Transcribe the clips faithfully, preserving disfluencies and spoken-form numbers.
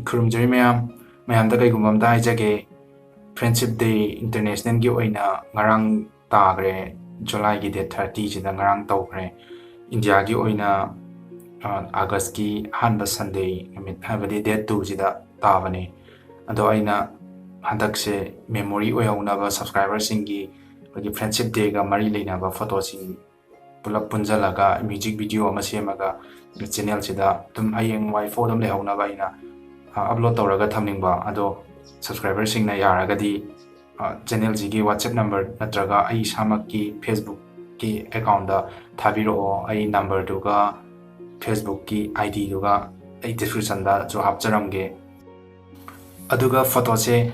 ꯈꯨꯔꯨꯝꯖꯔꯤ ꯃꯌꯥꯝ꯫ ꯃꯌꯥꯝꯗ ꯀꯩꯒꯨꯝꯕ ꯑꯝꯇ ꯍꯥꯏꯖꯒꯦ, Friendship Day International-ꯒꯤ ꯑꯣꯏꯅ ꯉꯔꯥꯡ ꯇꯥꯈ꯭ꯔꯦ, July-ꯒꯤ date thirty-ꯁꯤꯗ ꯉꯔꯥꯡ ꯇꯧꯈ꯭ꯔꯦ꯫ ꯏꯟꯗꯤꯌꯥꯒꯤ ꯑꯣꯏꯅ, ꯑ, August-ꯀꯤ ꯑꯍꯥꯟꯕ Sunday ꯅꯨꯃꯤꯠ, ꯍꯥꯏꯕꯗꯤ date two-ꯁꯤꯗ ꯇꯥꯕꯅꯦ꯫ ꯑꯗꯣ ꯑꯩꯅ ꯍꯟꯗꯛꯁꯦ memory ꯑꯣꯏꯍꯧꯅꯕ subscriber-ꯁꯤꯡꯒꯤ ꯑꯩꯈꯣꯏꯒꯤ Friendship Day-ꯒ ꯃꯔꯤ ꯂꯩꯅꯕ photo-ꯁꯤꯡ ꯄꯨꯂꯞ ꯄꯨꯟꯁꯤꯜꯂꯒ music video ꯑꯃ ꯁꯦꯝꯃꯒ channel-ꯁꯤꯗ ꯑꯗꯨꯝ ꯍꯌꯦꯡ ꯋꯥꯏꯐꯥꯎ ꯑꯗꯨꯝ ꯂꯩꯍꯧꯅꯕ ꯑꯩꯅ, ꯑ, upload ꯇꯧꯔꯒ ꯊꯝꯅꯤꯡꯕ꯫ ꯑꯗꯣ subscriber-ꯁꯤꯡꯅ ꯌꯥꯔꯒꯗꯤ, ꯑ, channel-ꯁꯤꯒꯤ WhatsApp number ꯅꯠꯇ꯭ꯔꯒ ꯑꯩ ꯏꯁꯥꯃꯛꯀꯤ Facebook-ꯀꯤ account-ꯇ ꯊꯥꯕꯤꯔꯛꯑꯣ꯫ ꯑꯩ number-ꯗꯨꯒ Facebook-ꯀꯤ I D-ꯗꯨꯒ ꯑꯩ description-ꯗꯁꯨ ꯍꯥꯞꯆꯔꯝꯒꯦ꯫ ꯑꯗꯨꯒ photo-ꯁꯦ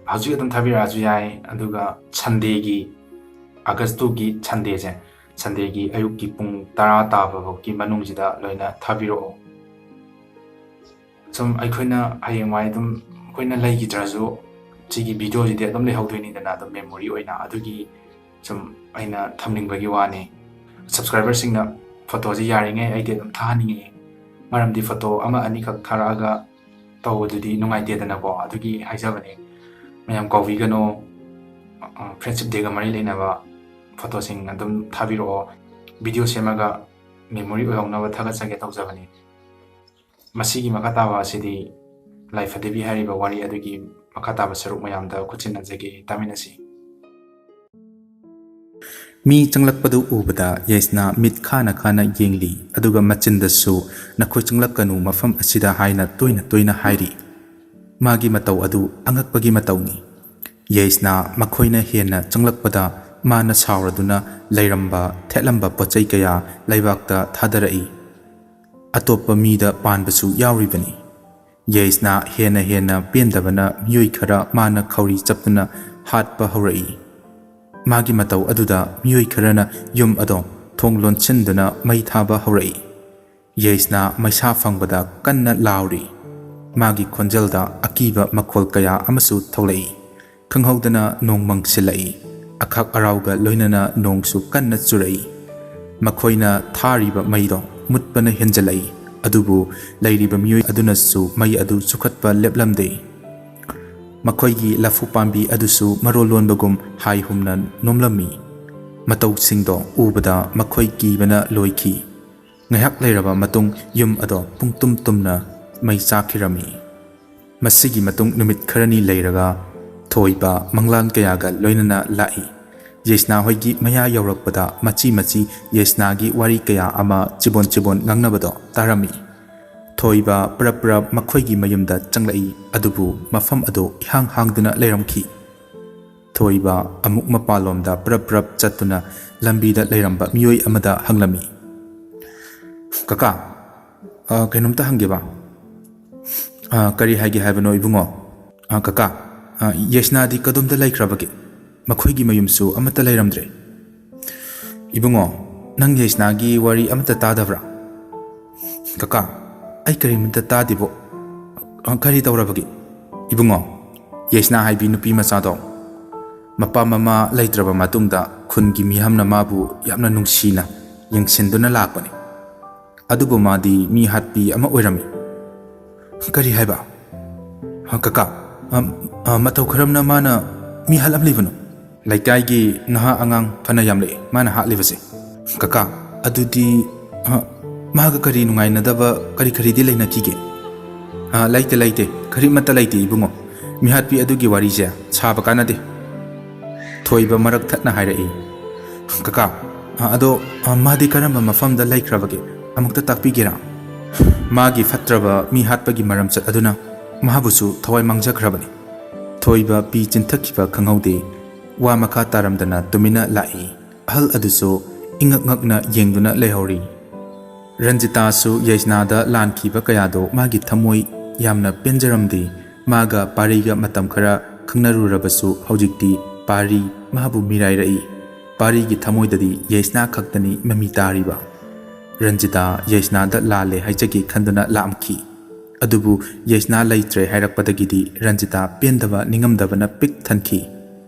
ꯍꯧꯖꯤꯛ ꯑꯗꯨꯝ ꯊꯥꯕꯤꯔꯛꯑꯁꯨ ꯌꯥꯏ꯫ ꯑꯗꯨꯒ Sunday-ꯒꯤ, August two-ꯒꯤ Sunday-ꯁꯦ, Sunday-ꯒꯤ ꯑꯌꯨꯛꯀꯤ ꯄꯨꯡ ꯇꯔꯥ ꯇꯥꯕ ꯐꯥꯎꯒꯤ ꯃꯅꯨꯡꯁꯤꯗ ꯂꯣꯏꯅ ꯊꯥꯕꯤꯔꯛꯑꯣ꯫ ꯁꯨꯝ ꯑꯩꯈꯣꯏꯅ ꯍꯌꯦꯡꯋꯥꯏ ꯑꯗꯨꯝ ꯑꯩꯈꯣꯏꯅ ꯂꯩꯈꯤꯗ꯭ꯔꯁꯨ ꯁꯤꯒꯤ video-ꯁꯤꯗꯤ ꯑꯗꯨꯝ ꯂꯩꯍꯧꯗꯣꯏꯅꯤꯗꯅ, ꯑꯗꯨꯝ memory ꯑꯣꯏꯅ꯫ ꯑꯗꯨꯒꯤ ꯁꯨꯝ ꯑꯩꯅ ꯊꯝꯅꯤꯡꯕꯒꯤ ꯋꯥꯅꯤ꯫ Subscriber-ꯁꯤꯡꯅ photo-ꯁꯤ ꯌꯥꯔꯤꯉꯩ ꯑꯩꯗꯤ ꯑꯗꯨꯝ ꯊꯥꯍꯟꯅꯤꯡꯉꯛꯑꯦ, ꯃꯔꯝꯗꯤ photo ꯑꯃ ꯑꯅꯤꯈꯛ ꯊꯥꯔꯛꯑꯒ ꯇꯧꯕꯗꯨꯗꯤ ꯅꯨꯡꯉꯥꯏꯇꯦꯗꯅꯀꯣ꯫ ꯑꯗꯨꯒꯤ ꯍꯥꯏꯖꯕꯅꯦ꯫ ꯃꯌꯥꯝ ꯀꯥꯎꯕꯤꯒꯅꯣ꯫ ꯑ, Friendship Day-ꯒ ꯃꯔꯤ ꯂꯩꯅꯕ photo-ꯁꯤꯡ ꯑꯗꯨꯝ ꯊꯥꯕꯤꯔꯛꯑꯣ꯫ Video ꯁꯦꯝꯃꯒ memory ꯑꯣꯏꯍꯧꯅꯕ ꯊꯥꯒꯠꯆꯒꯦ ꯇꯧꯖꯕꯅꯤ꯫ ꯃꯁꯤꯒꯤ ꯃꯈꯥ ꯇꯥꯕ ꯑꯁꯤꯗꯤ ꯂꯥꯏꯐꯗꯦꯕꯤ ꯍꯥꯏꯔꯤꯕ ꯋꯥꯔꯤ ꯑꯗꯨꯒꯤ ꯃꯈꯥ ꯇꯥꯕ ꯁꯔꯨꯛ ꯃꯌꯥꯝꯗ ꯈꯨꯠꯁꯤꯟꯅꯖꯒꯦ, ꯇꯥꯃꯤꯟꯅꯁꯤ꯫ ꯃꯤ ꯆꯪꯂꯛꯄꯗꯨ ꯎꯕꯗ ꯌꯩꯁꯅꯥ ꯃꯤꯠ ꯈꯥꯅ ꯈꯥꯅ ꯌꯦꯡꯂꯤ, ꯑꯗꯨꯒ ꯃꯆꯤꯟꯗꯁꯨ "ꯅꯈꯣꯏ ꯆꯪꯂꯛꯀꯅꯨ ꯃꯐꯝ ꯑꯁꯤꯗ" ꯍꯥꯏꯅ ꯇꯣꯏꯅ ꯇꯣꯏꯅ ꯍꯥꯏꯔꯤ꯫ ꯃꯥꯒꯤ ꯃꯇꯧ ꯑꯗꯨ ꯑꯉꯛꯄꯒꯤ ꯃꯇꯧꯅꯤ꯫ ꯌꯩꯁꯅꯥ ꯃꯈꯣꯏꯅ ꯍꯦꯟꯅ ꯆꯪꯂꯛꯄꯗ ꯃꯥꯅ ꯁꯥꯎꯔꯗꯨꯅ ꯂꯩꯔꯝꯕ ꯊꯦꯠꯂꯝꯕ ꯄꯣꯠꯆꯩ ꯀꯌꯥ ꯂꯩꯕꯥꯛꯇ ꯊꯥꯗꯔꯛꯏ꯫ ꯑꯇꯣꯞꯄ ꯃꯤꯗ ꯄꯥꯟꯕꯁꯨ ꯌꯥꯎꯔꯤꯕꯅꯤ꯫ ꯌꯩꯁꯅꯥ ꯍꯦꯟꯅ ꯍꯦꯟꯅ ꯄꯦꯟꯗꯕꯅ ꯃꯤꯑꯣꯏ ꯈꯔ ꯃꯥꯅ ꯈꯧꯔꯤ ꯆꯞꯇꯨꯅ ꯍꯥꯠꯄ ꯍꯧꯔꯛꯏ꯫ ꯃꯥꯒꯤ ꯃꯇꯧ ꯑꯗꯨꯗ ꯃꯤꯑꯣꯏ ꯈꯔꯅ ꯌꯨꯝ ꯑꯗꯣ ꯊꯣꯡ ꯂꯣꯟꯁꯤꯟꯗꯨꯅ ꯃꯩ ꯊꯥꯕ ꯍꯧꯔꯛꯏ꯫ ꯌꯩꯁꯅꯥ ꯃꯩꯁꯥ ꯐꯪꯕꯗ ꯀꯟꯅ ꯂꯥꯎꯔꯤ꯫ ꯃꯥꯒꯤ ꯈꯣꯟꯖꯦꯜꯗ ꯑꯀꯤꯕ ꯃꯈꯣꯜ ꯀꯌꯥ ꯑꯃꯁꯨ ꯊꯣꯛꯂꯛꯏ꯫ ꯈꯪꯍꯧꯗꯅ ꯅꯣꯡ ꯃꯪꯁꯤꯜꯂꯛꯏ꯫ ꯑꯈꯥꯛ ꯑꯔꯥꯎꯒ ꯂꯣꯏꯅꯅ ꯅꯣꯡꯁꯨ ꯀꯟꯅ ꯆꯨꯔꯛꯏ꯫ ꯃꯈꯣꯏꯅ ꯊꯥꯔꯤꯕ ꯃꯩꯗꯣ ꯃꯨꯠꯄꯅ ꯍꯦꯟꯖꯜꯂꯛꯏ꯫ ꯑꯗꯨꯕꯨ ꯂꯩꯔꯤꯕ ꯃꯤꯑꯣꯏ ꯑꯗꯨꯅꯁꯨ ꯃꯩ ꯑꯗꯨ ꯆꯨꯈꯠꯄ ꯂꯦꯞꯂꯝꯗꯦ꯫ ꯃꯈꯣꯏꯒꯤ ꯂꯐꯨ ꯄꯥꯝꯕꯤ ꯑꯗꯨꯁꯨ ꯃꯔꯣꯜ ꯂꯣꯟꯕꯒꯨꯝ ꯍꯥꯏ ꯍꯨꯝꯅ ꯅꯣꯝꯂꯝꯃꯤ꯫ ꯃꯇꯧꯁꯤꯡꯗꯣ ꯎꯕꯗ ꯃꯈꯣꯏ ꯀꯤꯕꯅ ꯂꯣꯏꯈꯤ꯫ ꯉꯥꯏꯍꯥꯛ ꯂꯩꯔꯕ ꯃꯇꯨꯡ ꯌꯨꯝ ꯑꯗꯣ ꯄꯨꯡꯇꯨꯝ ꯇꯨꯝꯅ ꯃꯩ ꯆꯥꯛꯈꯤꯔꯝꯃꯤ꯫ ꯃꯁꯤꯒꯤ ꯃꯇꯨꯡ ꯅꯨꯃꯤꯠ ꯈꯔꯅꯤ ꯂꯩꯔꯒ ꯊꯣꯏꯕ ꯃꯪꯂꯥꯟ ꯀꯌꯥꯒ ꯂꯣꯏꯅꯅ ꯂꯥꯛꯏ꯫ ꯌꯦꯁꯅꯥ ꯍꯣꯏꯒꯤ ꯃꯌꯥ ꯌꯧꯔꯛꯄꯗ ꯃꯆꯤ ꯃꯆꯤ ꯌꯦꯁꯅꯥꯒꯤ ꯋꯥꯔꯤ ꯀꯌꯥ ꯑꯃ ꯆꯤꯕꯣꯟ ꯆꯤꯕꯣꯟ ꯉꯥꯡꯅꯕꯗꯣ ꯇꯥꯔꯝꯃꯤ꯫ ꯊꯣꯏꯕ ꯄ꯭ꯔꯞ ꯄ꯭ꯔꯞ ꯃꯈꯣꯏꯒꯤ ꯃꯌꯨꯝꯗ ꯆꯪꯂꯛꯏ, ꯑꯗꯨꯕꯨ ꯃꯐꯝ ꯑꯗꯨ ꯏꯍꯥꯡ ꯍꯥꯡꯗꯨꯅ ꯂꯩꯔꯝꯈꯤ꯫ ꯊꯣꯏꯕ ꯑꯃꯨꯛ ꯃꯄꯥꯟꯂꯣꯝꯗ ꯄ꯭ꯔꯞ ꯄ꯭ꯔꯞ ꯆꯠꯇꯨꯅ ꯂꯝꯕꯤꯗ ꯂꯩꯔꯝꯕ ꯃꯤꯑꯣꯏ ꯑꯃꯗ ꯍꯪꯂꯝꯃꯤ꯫ "ꯀꯀꯥ, ꯑ, ꯀꯩꯅꯣꯝꯇ ꯍꯪꯒꯦꯕ?" "ꯑ, ꯀꯔꯤ ꯍꯥꯏꯒꯦ ꯍꯥꯏꯕꯅꯣ ꯏꯕꯨꯡꯉꯣ?" "ꯑ, ꯀꯀꯥ, ꯑ, ꯌꯦꯁꯅꯥꯗꯤ ꯀꯗꯣꯝꯗ ꯂꯩꯈ꯭ꯔꯕꯒꯦ? ꯃꯈꯣꯏꯒꯤ ꯃꯌꯨꯝꯁꯨ ꯑꯃꯠꯇ ꯂꯩꯔꯝꯗ꯭ꯔꯦ꯫" "ꯏꯕꯨꯡꯉꯣ, ꯅꯪ ꯌꯦꯁꯅꯥꯒꯤ ꯋꯥꯔꯤ ꯑꯃꯠꯇ ꯇꯥꯗꯕ꯭ꯔꯥ?" "ꯀꯀꯥ, ꯑꯩ ꯀꯔꯤꯃꯠꯇ ꯇꯥꯗꯦꯕꯣ꯫ ꯑ, ꯀꯔꯤ ꯇꯧꯔꯕꯒꯦ?" "ꯏꯕꯨꯡꯉꯣ, ꯌꯦꯁꯅꯥ ꯍꯥꯏꯕꯤ ꯅꯨꯄꯤ ꯃꯆꯥꯗꯣ ꯃꯄꯥ ꯃꯃꯥ ꯂꯩꯇ꯭ꯔꯕ ꯃꯇꯨꯡꯗ ꯈꯨꯟꯒꯤ ꯃꯤꯌꯥꯝꯅ ꯃꯥꯕꯨ ꯌꯥꯝꯅ ꯅꯨꯡꯁꯤꯅ ꯌꯦꯡꯁꯤꯟꯗꯨꯅ ꯂꯥꯛꯄꯅꯤ꯫ ꯑꯗꯨꯕꯨ ꯃꯥꯗꯤ ꯃꯤ ꯍꯥꯠꯄꯤ ꯑꯃ ꯑꯣꯏꯔꯝꯃꯤ꯫" "ꯀꯔꯤ ꯍꯥꯏꯕ? ꯑ, ꯀꯀꯥ, ꯑ, ꯑ, ꯃꯇꯧ ꯀꯔꯝꯅ ꯃꯥꯅ ꯃꯤ ꯍꯥꯠꯂꯝꯂꯤꯕꯅꯣ?" "ꯂꯩꯀꯥꯏꯒꯤ ꯅꯍꯥ ꯑꯉꯥꯡ ꯐꯅ ꯌꯥꯝꯂꯛꯑꯦ ꯃꯥꯅ ꯍꯥꯠꯂꯤꯕꯁꯦ꯫" "ꯀꯀꯥ, ꯑꯗꯨꯗꯤ, ꯑ, ꯃꯥꯒ ꯀꯔꯤ ꯅꯨꯡꯉꯥꯏꯅꯗꯕ ꯀꯔꯤ ꯀꯔꯤꯗꯤ ꯂꯩꯅꯈꯤꯒꯦ?" "ꯑ, ꯂꯩꯇꯦ, ꯂꯩꯇꯦ, ꯀꯔꯤꯃꯠꯇ ꯂꯩꯇꯦ ꯏꯕꯨꯡꯉꯣ꯫ ꯃꯤꯍꯥꯠꯄꯤ ꯑꯗꯨꯒꯤ ꯋꯥꯔꯤꯁꯦ ꯁꯥꯕ ꯀꯥꯟꯅꯗꯦ꯫" ꯊꯣꯏꯕ ꯃꯔꯛ ꯊꯠꯅ ꯍꯥꯏꯔꯛꯏ꯫ "ꯀꯀꯥ, ꯑ, ꯑꯗꯣ, ꯑ, ꯃꯥꯗꯤ ꯀꯔꯝꯕ ꯃꯐꯝꯗ ꯂꯩꯈ꯭ꯔꯕꯒꯦ? ꯑꯃꯨꯛꯇ ꯇꯥꯛꯄꯤꯒꯦꯔꯥ?" "ꯃꯥꯒꯤ ꯐꯠꯇ꯭ꯔꯕ ꯃꯤ ꯍꯥꯠꯄꯒꯤ ꯃꯔꯝꯆꯠ ꯑꯗꯨꯅ ꯃꯍꯥꯕꯨꯁꯨ ꯊꯋꯥꯏ ꯃꯥꯡꯖꯈ꯭ꯔꯕꯅꯤ꯫" ꯊꯣꯏꯕ ꯄꯤ ꯆꯤꯟꯊꯈꯤꯕ ꯈꯪꯍꯧꯗꯦ꯫ ꯋꯥ ꯃꯈꯥ ꯇꯥꯔꯝꯗꯅ ꯇꯨꯃꯤꯟꯅ ꯂꯥꯛꯏ꯫ ꯑꯍꯜ ꯑꯗꯨꯁꯨ ꯏꯉꯛ ꯉꯛꯅ ꯌꯦꯡꯗꯨꯅ ꯂꯩꯍꯧꯔꯤ꯫ ꯔꯟꯖꯤꯇꯥꯁꯨ ꯌꯩꯁꯅꯥꯗ ꯂꯥꯟꯈꯤꯕ ꯀꯌꯥꯗꯣ ꯃꯥꯒꯤ ꯊꯃꯣꯏ ꯌꯥꯝꯅ ꯄꯦꯟꯖꯔꯝꯗꯦ꯫ ꯃꯥꯒ ꯄꯥꯔꯤꯒ ꯃꯇꯝ ꯈꯔ ꯈꯪꯅꯔꯨꯔꯕꯁꯨ ꯍꯧꯖꯤꯛꯇꯤ ꯄꯥꯔꯤ ꯃꯥꯕꯨ ꯃꯤꯔꯥꯏꯔꯛꯏ꯫ ꯄꯥꯔꯤꯒꯤ ꯊꯃꯣꯏꯗꯗꯤ ꯌꯩꯁꯅꯥ ꯈꯛꯇꯅꯤ ꯃꯃꯤ ꯇꯥꯔꯤꯕ꯫ ꯔꯟꯖꯤꯇꯥ ꯌꯩꯁꯅꯥꯗ ꯂꯥꯜꯂꯦ ꯍꯥꯏꯖꯒꯦ ꯈꯟꯗꯨꯅ ꯂꯥꯛꯑꯝꯈꯤ꯫ ꯑꯗꯨꯕꯨ ꯌꯩꯁꯅꯥ ꯂꯩꯇ꯭ꯔꯦ ꯍꯥꯏꯔꯛꯄꯗꯒꯤꯗꯤ ꯔꯟꯖꯤꯇꯥ ꯄꯦꯟꯗꯕ ꯅꯤꯡꯉꯝꯗꯕꯅ ꯄꯤꯛ ꯊꯟꯈꯤ꯫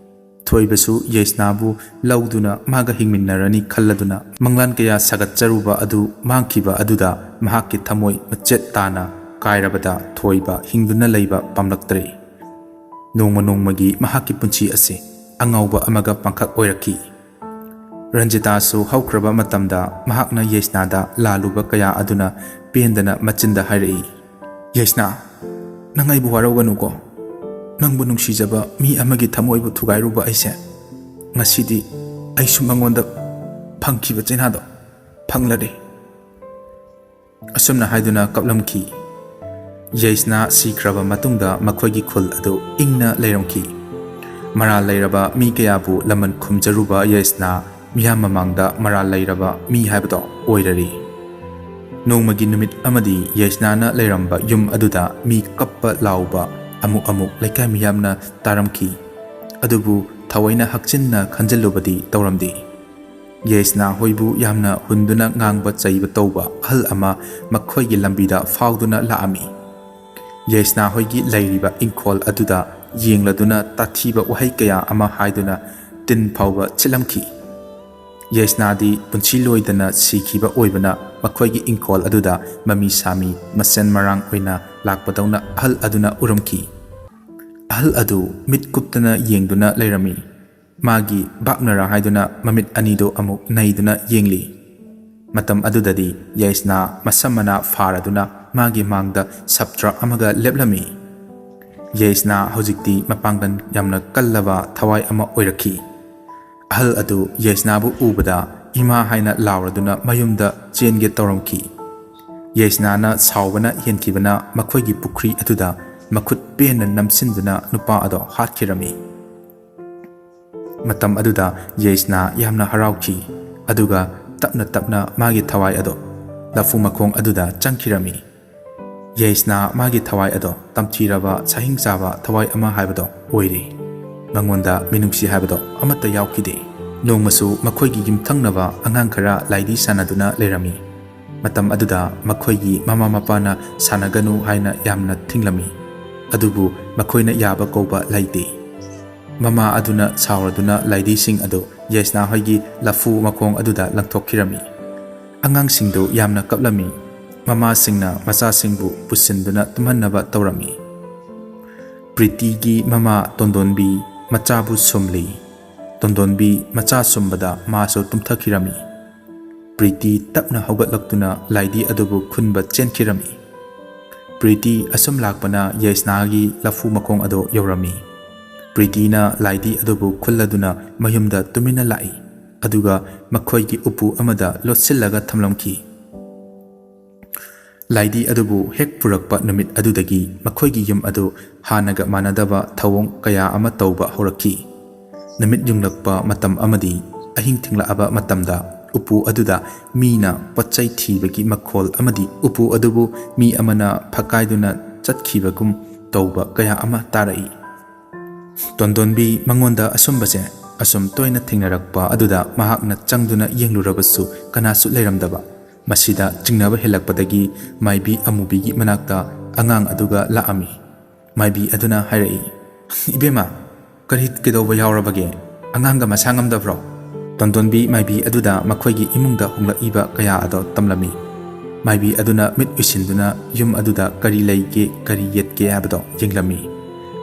ꯊꯣꯏꯕꯁꯨ ꯌꯩꯁꯅꯥꯕꯨ ꯂꯧꯗꯨꯅ ꯃꯥꯒ ꯍꯤꯡꯃꯤꯟꯅꯔꯅꯤ ꯈꯜꯂꯗꯨꯅ ꯃꯪꯂꯥꯟ ꯀꯌꯥ ꯁꯥꯒꯠꯆꯔꯨꯕ ꯑꯗꯨ ꯃꯥꯡꯈꯤꯕ ꯑꯗꯨꯗ ꯃꯍꯥꯛꯀꯤ ꯊꯃꯣꯏ ꯃꯆꯦꯠ ꯇꯥꯅ ꯀꯥꯏꯔꯕꯗ ꯊꯣꯏꯕ ꯍꯤꯡꯗꯨꯅ ꯂꯩꯕ ꯄꯥꯝꯂꯛꯇ꯭ꯔꯦ꯫ ꯅꯣꯡꯃ ꯅꯣꯡꯃꯒꯤ ꯃꯍꯥꯛꯀꯤ ꯄꯨꯟꯁꯤ ꯑꯁꯤ ꯑꯉꯥꯎꯕ ꯑꯃꯒ ꯄꯥꯡꯈꯛ ꯑꯣꯏꯔꯛꯈꯤ꯫ ꯔꯟꯖꯤꯇꯥꯁꯨ ꯍꯧꯈ꯭ꯔꯕ ꯃꯇꯝꯗ ꯃꯍꯥꯛꯅ ꯌꯩꯁꯅꯥꯗ ꯂꯥꯜꯂꯨꯕ ꯀꯌꯥ ꯑꯗꯨꯅ ꯄꯦꯟꯗꯅ ꯃꯆꯤꯟꯗ ꯍꯥꯏꯔꯛꯏ, "ꯌꯩꯁꯅꯥ, ꯅꯪ ꯑꯩꯕꯨ ꯋꯥꯔꯧꯒꯅꯨꯀꯣ꯫ ꯅꯪꯕꯨ ꯅꯨꯡꯁꯤꯖꯕ ꯃꯤ ꯑꯃꯒꯤ ꯊꯃꯣꯏꯕꯨ ꯊꯨꯒꯥꯏꯔꯨꯕ ꯑꯩꯁꯦ, ꯉꯁꯤꯗꯤ ꯑꯩꯁꯨ ꯃꯉꯣꯟꯗ ꯐꯪꯈꯤꯕ ꯆꯩꯅꯥꯗꯣ ꯐꯪꯂꯔꯦ꯫" ꯑꯁꯨꯝꯅ ꯍꯥꯏꯗꯨꯅ ꯀꯞꯂꯝꯈꯤ꯫ ꯌꯩꯁꯅꯥ ꯁꯤꯈ꯭ꯔꯕ ꯃꯇꯨꯡꯗ ꯃꯈꯣꯏꯒꯤ ꯈꯨꯜ ꯑꯗꯨ ꯏꯪꯅ ꯂꯩꯔꯝꯈꯤ꯫ ꯃꯔꯥꯜ ꯂꯩꯔꯕ ꯃꯤ ꯀꯌꯥꯕꯨ ꯂꯃꯟ ꯈꯨꯝꯖꯔꯨꯕ ꯌꯩꯁꯅꯥ ꯃꯤꯌꯥꯝ ꯃꯃꯥꯡꯗ ꯃꯔꯥꯜ ꯂꯩꯔꯕ ꯃꯤ ꯍꯥꯏꯕꯗꯣ ꯑꯣꯏꯔꯔꯤ꯫ ꯅꯣꯡꯃꯒꯤ ꯅꯨꯃꯤꯠ ꯑꯃꯗꯤ ꯌꯩꯁꯅꯥꯅ ꯂꯩꯔꯝꯕ ꯌꯨꯝ ꯑꯗꯨꯗ ꯃꯤ ꯀꯞꯄ ꯂꯥꯎꯕ ꯑꯃꯨꯛ ꯑꯃꯨꯛ ꯂꯩꯀꯥꯏ ꯃꯤꯌꯥꯝꯅ ꯇꯥꯔꯝꯈꯤ꯫ ꯑꯗꯨꯕꯨ ꯊꯑꯣꯏꯅ ꯍꯛꯆꯤꯟꯅ ꯈꯟꯖꯤꯜꯂꯨꯕꯗꯤ ꯇꯧꯔꯝꯗꯦ꯫ ꯌꯩꯁꯅꯥ ꯍꯣꯏꯕꯨ ꯌꯥꯝꯅ ꯍꯨꯟꯗꯨꯅ ꯉꯥꯡꯕ ꯆꯩꯕ ꯇꯧꯕ ꯑꯍꯜ ꯑꯃ ꯃꯈꯣꯏꯒꯤ ꯂꯝꯕꯤꯗ ꯐꯥꯎꯗꯨꯅ ꯂꯥꯛꯑꯝꯃꯤ꯫ ꯌꯩꯁꯅꯥ ꯍꯣꯏꯒꯤ ꯂꯩꯔꯤꯕ ꯏꯪꯈꯣꯜ ꯑꯗꯨꯗ ꯌꯦꯡꯂꯗꯨꯅ ꯇꯥꯊꯤꯕ ꯋꯥꯍꯩ ꯀꯌꯥ ꯑꯃ ꯍꯥꯏꯗꯨꯅ ꯇꯤꯟ ꯐꯥꯎꯕ ꯁꯤꯠꯂꯝꯈꯤ꯫ ꯌꯩꯁꯅꯥꯗꯤ ꯄꯨꯟꯁꯤ ꯂꯣꯏꯗꯅ ꯁꯤꯈꯤꯕ ꯑꯣꯏꯕꯅ ꯃꯈꯣꯏꯒꯤ ꯏꯪꯈꯣꯜ ꯑꯗꯨꯗ ꯃꯃꯤ ꯁꯥꯃꯤ ꯃꯁꯦꯟ ꯃꯔꯥꯡ ꯑꯣꯏꯅ ꯂꯥꯛꯄꯗꯧꯅ ꯑꯍꯜ ꯑꯗꯨꯅ ꯎꯔꯝꯈꯤ꯫ ꯑꯍꯜ ꯑꯗꯨ ꯃꯤꯠ ꯀꯨꯞꯇꯅ ꯌꯦꯡꯗꯨꯅ ꯂꯩꯔꯝꯃꯤ꯫ ꯃꯥꯒꯤ ꯚꯥꯞꯅꯔꯥ ꯍꯥꯏꯗꯨꯅ ꯃꯃꯤꯠ ꯑꯅꯤꯗꯨ ꯑꯃꯨꯛ ꯅꯩꯗꯨꯅ ꯌꯦꯡꯂꯤ꯫ ꯃꯇꯝ ꯑꯗꯨꯗꯗꯤ ꯌꯩꯁꯅꯥ ꯃꯁꯝ ꯃꯅꯥ ꯐꯥꯔꯗꯨꯅ ꯃꯥꯒꯤ ꯃꯥꯡꯗ ꯁꯞꯇ꯭ꯔ ꯑꯃꯒ ꯂꯦꯞꯂꯝꯃꯤ꯫ ꯌꯩꯁꯅꯥ ꯍꯧꯖꯤꯛꯇꯤ ꯃꯄꯥꯡꯒꯜ ꯌꯥꯝꯅ ꯀꯜꯂꯕ ꯊꯋꯥꯏ ꯑꯃ ꯑꯣꯏꯔꯛꯈꯤ꯫ ꯑꯍꯜ ꯑꯗꯨ ꯌꯩꯁꯅꯥꯕꯨ ꯎꯕꯗ "ꯏꯃꯥ" ꯍꯥꯏꯅ ꯂꯥꯎꯔꯗꯨꯅ ꯃꯌꯨꯝꯗ ꯆꯦꯟꯒꯦ ꯇꯧꯔꯝꯈꯤ꯫ ꯌꯩꯁꯅꯥꯅ ꯁꯥꯎꯕꯅ ꯍꯦꯟꯈꯤꯕꯅ ꯃꯈꯣꯏꯒꯤ ꯄꯨꯈ꯭ꯔꯤ ꯑꯗꯨꯗ ꯃꯈꯨꯠ ꯄꯦꯟꯅ ꯅꯝꯁꯤꯟꯗꯨꯅ ꯅꯨꯄꯥ ꯑꯗꯣ ꯍꯥꯠꯈꯤꯔꯝꯃꯤ꯫ ꯃꯇꯝ ꯑꯗꯨꯗ ꯌꯩꯁꯅꯥ ꯌꯥꯝꯅ ꯍꯔꯥꯎꯈꯤ, ꯑꯗꯨꯒ ꯇꯞꯅ ꯇꯞꯅ ꯃꯥꯒꯤ ꯊꯋꯥꯏ ꯑꯗꯣ ꯂꯐꯨ ꯃꯈꯣꯡ ꯑꯗꯨꯗ ꯆꯪꯈꯤꯔꯝꯃꯤ꯫ ꯌꯩꯁꯅꯥ ꯃꯥꯒꯤ ꯊꯋꯥꯏ ꯑꯗꯣ ꯇꯝꯊꯤꯔꯕ ꯁꯥꯍꯤꯡ ꯆꯥꯕ ꯊꯋꯥꯏ ꯑꯃ ꯍꯥꯏꯕꯗꯣ ꯑꯣꯏꯔꯦ꯫ ꯃꯉꯣꯟꯗ ꯃꯤꯅꯨꯡꯁꯤ ꯍꯥꯏꯕꯗꯣ ꯑꯃꯠꯇ ꯌꯥꯎꯈꯤꯗꯦ꯫ ꯅꯣꯡꯃꯁꯨ ꯃꯈꯣꯏꯒꯤ ꯌꯨꯝꯊꯪꯅꯕ ꯑꯉꯥꯡ ꯈꯔ ꯂꯥꯏꯗꯤ ꯁꯥꯟꯅꯗꯨꯅ ꯂꯩꯔꯝꯃꯤ꯫ ꯃꯇꯝ ꯑꯗꯨꯗ ꯃꯈꯣꯏꯒꯤ ꯃꯃꯥ ꯃꯄꯥꯅ ꯁꯥꯟꯅꯒꯅꯨ ꯍꯥꯏꯅ ꯌꯥꯝꯅ ꯊꯤꯡꯂꯝꯃꯤ꯫ ꯑꯗꯨꯕꯨ ꯃꯈꯣꯏꯅ ꯌꯥꯕ ꯀꯧꯕ ꯂꯩꯇꯦ꯫ ꯃꯃꯥ ꯑꯗꯨꯅ ꯁꯥꯎꯔꯗꯨꯅ ꯂꯥꯏꯙꯤꯁꯤꯡ ꯑꯗꯨ ꯌꯥꯏꯁꯅꯥ ꯍꯣꯏꯒꯤ ꯂꯐꯨ ꯃꯈꯣꯡ ꯑꯗꯨꯗ ꯂꯪꯊꯣꯛꯈꯤꯔꯝꯃꯤ꯫ ꯑꯉꯥꯡꯁꯤꯡꯗꯨ ꯌꯥꯝꯅ ꯀꯞꯂꯝꯃꯤ꯫ ꯃꯃꯥꯁꯤꯡꯅ ꯃꯆꯥꯁꯤꯡꯕꯨ ꯄꯨꯁꯤꯟꯗꯨꯅ ꯇꯨꯝꯍꯟꯅꯕ ꯇꯧꯔꯝꯃꯤ꯫ ꯄ꯭ꯔꯤꯇꯤꯒꯤ ꯃꯃꯥ ꯇꯣꯟꯗꯣꯟꯕꯤ ꯃꯆꯥꯕꯨ ꯁꯨꯝꯂꯤ꯫ ꯇꯣꯟꯗꯣꯟꯕꯤ ꯃꯆꯥ ꯁꯨꯝꯕꯗ ꯃꯥꯁꯨ ꯇꯨꯝꯊꯈꯤꯔꯝꯃꯤ꯫ ꯄ꯭ꯔꯤꯇꯤ ꯇꯞꯅ ꯍꯧꯒꯠꯂꯛꯇꯨꯅ ꯂꯥꯏꯙꯤ ꯑꯗꯨꯕꯨ ꯈꯨꯟꯕ ꯆꯦꯟꯈꯤꯔꯝꯃꯤ꯫ ꯄ꯭ꯔꯤꯇꯤ ꯑꯁꯨꯝ ꯂꯥꯛꯄꯅ ꯌꯥꯏꯁꯅꯥꯒꯤ ꯂꯐꯨ ꯃꯈꯣꯡ ꯑꯗꯨ ꯌꯧꯔꯝꯃꯤ꯫ ꯄ꯭ꯔꯤꯇꯤꯅ ꯂꯥꯏꯙꯤ ꯑꯗꯨꯕꯨ ꯈꯨꯜꯂꯗꯨꯅ ꯃꯌꯨꯝꯗ ꯇꯨꯃꯤꯟꯅ ꯂꯥꯛꯏ, ꯑꯗꯨꯒ ꯃꯈꯣꯏꯒꯤ ꯎꯄꯨ ꯑꯃꯗ ꯂꯣꯠꯁꯤꯜꯂꯒ ꯊꯝꯂꯝꯈꯤ꯫ ꯂꯥꯏꯙꯤ ꯑꯗꯨꯕꯨ ꯍꯦꯛ ꯄꯨꯔꯛꯄ ꯅꯨꯃꯤꯠ ꯑꯗꯨꯗꯒꯤ ꯃꯈꯣꯏꯒꯤ ꯌꯨꯝ ꯑꯗꯨ ꯍꯥꯟꯅꯒ ꯃꯥꯟꯅꯗꯕ ꯊꯧꯑꯣꯡ ꯀꯌꯥ ꯑꯃ ꯇꯧꯕ ꯍꯧꯔꯛꯈꯤ꯫ ꯅꯨꯃꯤꯠ ꯌꯨꯡꯂꯛꯄ ꯃꯇꯝ ꯑꯃꯗꯤ ꯑꯍꯤꯡ ꯊꯦꯡꯂꯛꯑꯕ ꯃꯇꯝꯗ ꯎꯄꯨ ꯑꯗꯨꯗ ꯃꯤꯅ ꯄꯣꯠꯆꯩ ꯊꯤꯕꯒꯤ ꯃꯈꯣꯜ ꯑꯃꯗꯤ ꯎꯄꯨ ꯑꯗꯨꯕꯨ ꯃꯤ ꯑꯃꯅ ꯐꯛꯀꯥꯏꯗꯨꯅ ꯆꯠꯈꯤꯕꯒꯨꯝ ꯇꯧꯕ ꯀꯌꯥ ꯑꯃ ꯇꯥꯔꯛꯏ꯫ ꯇꯣꯟꯗꯣꯟꯕꯤ ꯃꯉꯣꯟꯗ ꯑꯁꯨꯝꯕꯁꯦ ꯑꯁꯨꯝ ꯇꯣꯏꯅ ꯊꯦꯡꯅꯔꯛꯄ ꯑꯗꯨꯗ ꯃꯍꯥꯛꯅ ꯆꯪꯗꯨꯅ ꯌꯦꯡꯂꯨꯔꯕꯁꯨ ꯀꯅꯥꯁꯨ ꯂꯩꯔꯝꯗꯕ꯫ ꯃꯁꯤꯗ ꯆꯤꯡꯅꯕ ꯍꯦꯜꯂꯛꯄꯗꯒꯤ ꯃꯥꯏꯕꯤ ꯑꯃꯨꯕꯤꯒꯤ ꯃꯅꯥꯛꯇ ꯑꯉꯥꯡ ꯑꯗꯨꯒ ꯂꯥꯛꯑꯝꯃꯤ꯫ ꯃꯥꯏꯕꯤ ꯑꯗꯨꯅ ꯍꯥꯏꯔꯛꯏ, "ꯏꯕꯦꯝꯃ, ꯀꯔꯤ ꯀꯩꯗꯧꯕ ꯌꯥꯎꯔꯕꯒꯦ? ꯑꯉꯥꯡꯒ ꯃꯁꯥ ꯉꯝꯗꯕ꯭ꯔꯣ?" ꯇꯣꯟꯗꯣꯟꯕꯤ ꯃꯥꯏꯕꯤ ꯑꯗꯨꯗ ꯃꯈꯣꯏꯒꯤ ꯏꯃꯨꯡꯗ ꯍꯣꯡꯂꯛꯏꯕ ꯀꯌꯥ ꯑꯗꯣ ꯇꯝꯂꯝꯃꯤ꯫ ꯃꯥꯏꯕꯤ ꯑꯗꯨꯅ ꯃꯤꯠ ꯎꯏꯁꯤꯟꯗꯨꯅ ꯌꯨꯝ ꯑꯗꯨꯗ ꯀꯔꯤ ꯂꯩꯒꯦ, ꯀꯔꯤ ꯌꯦꯠꯀꯦ ꯍꯥꯏꯕꯗꯣ ꯌꯦꯡꯂꯝꯃꯤ꯫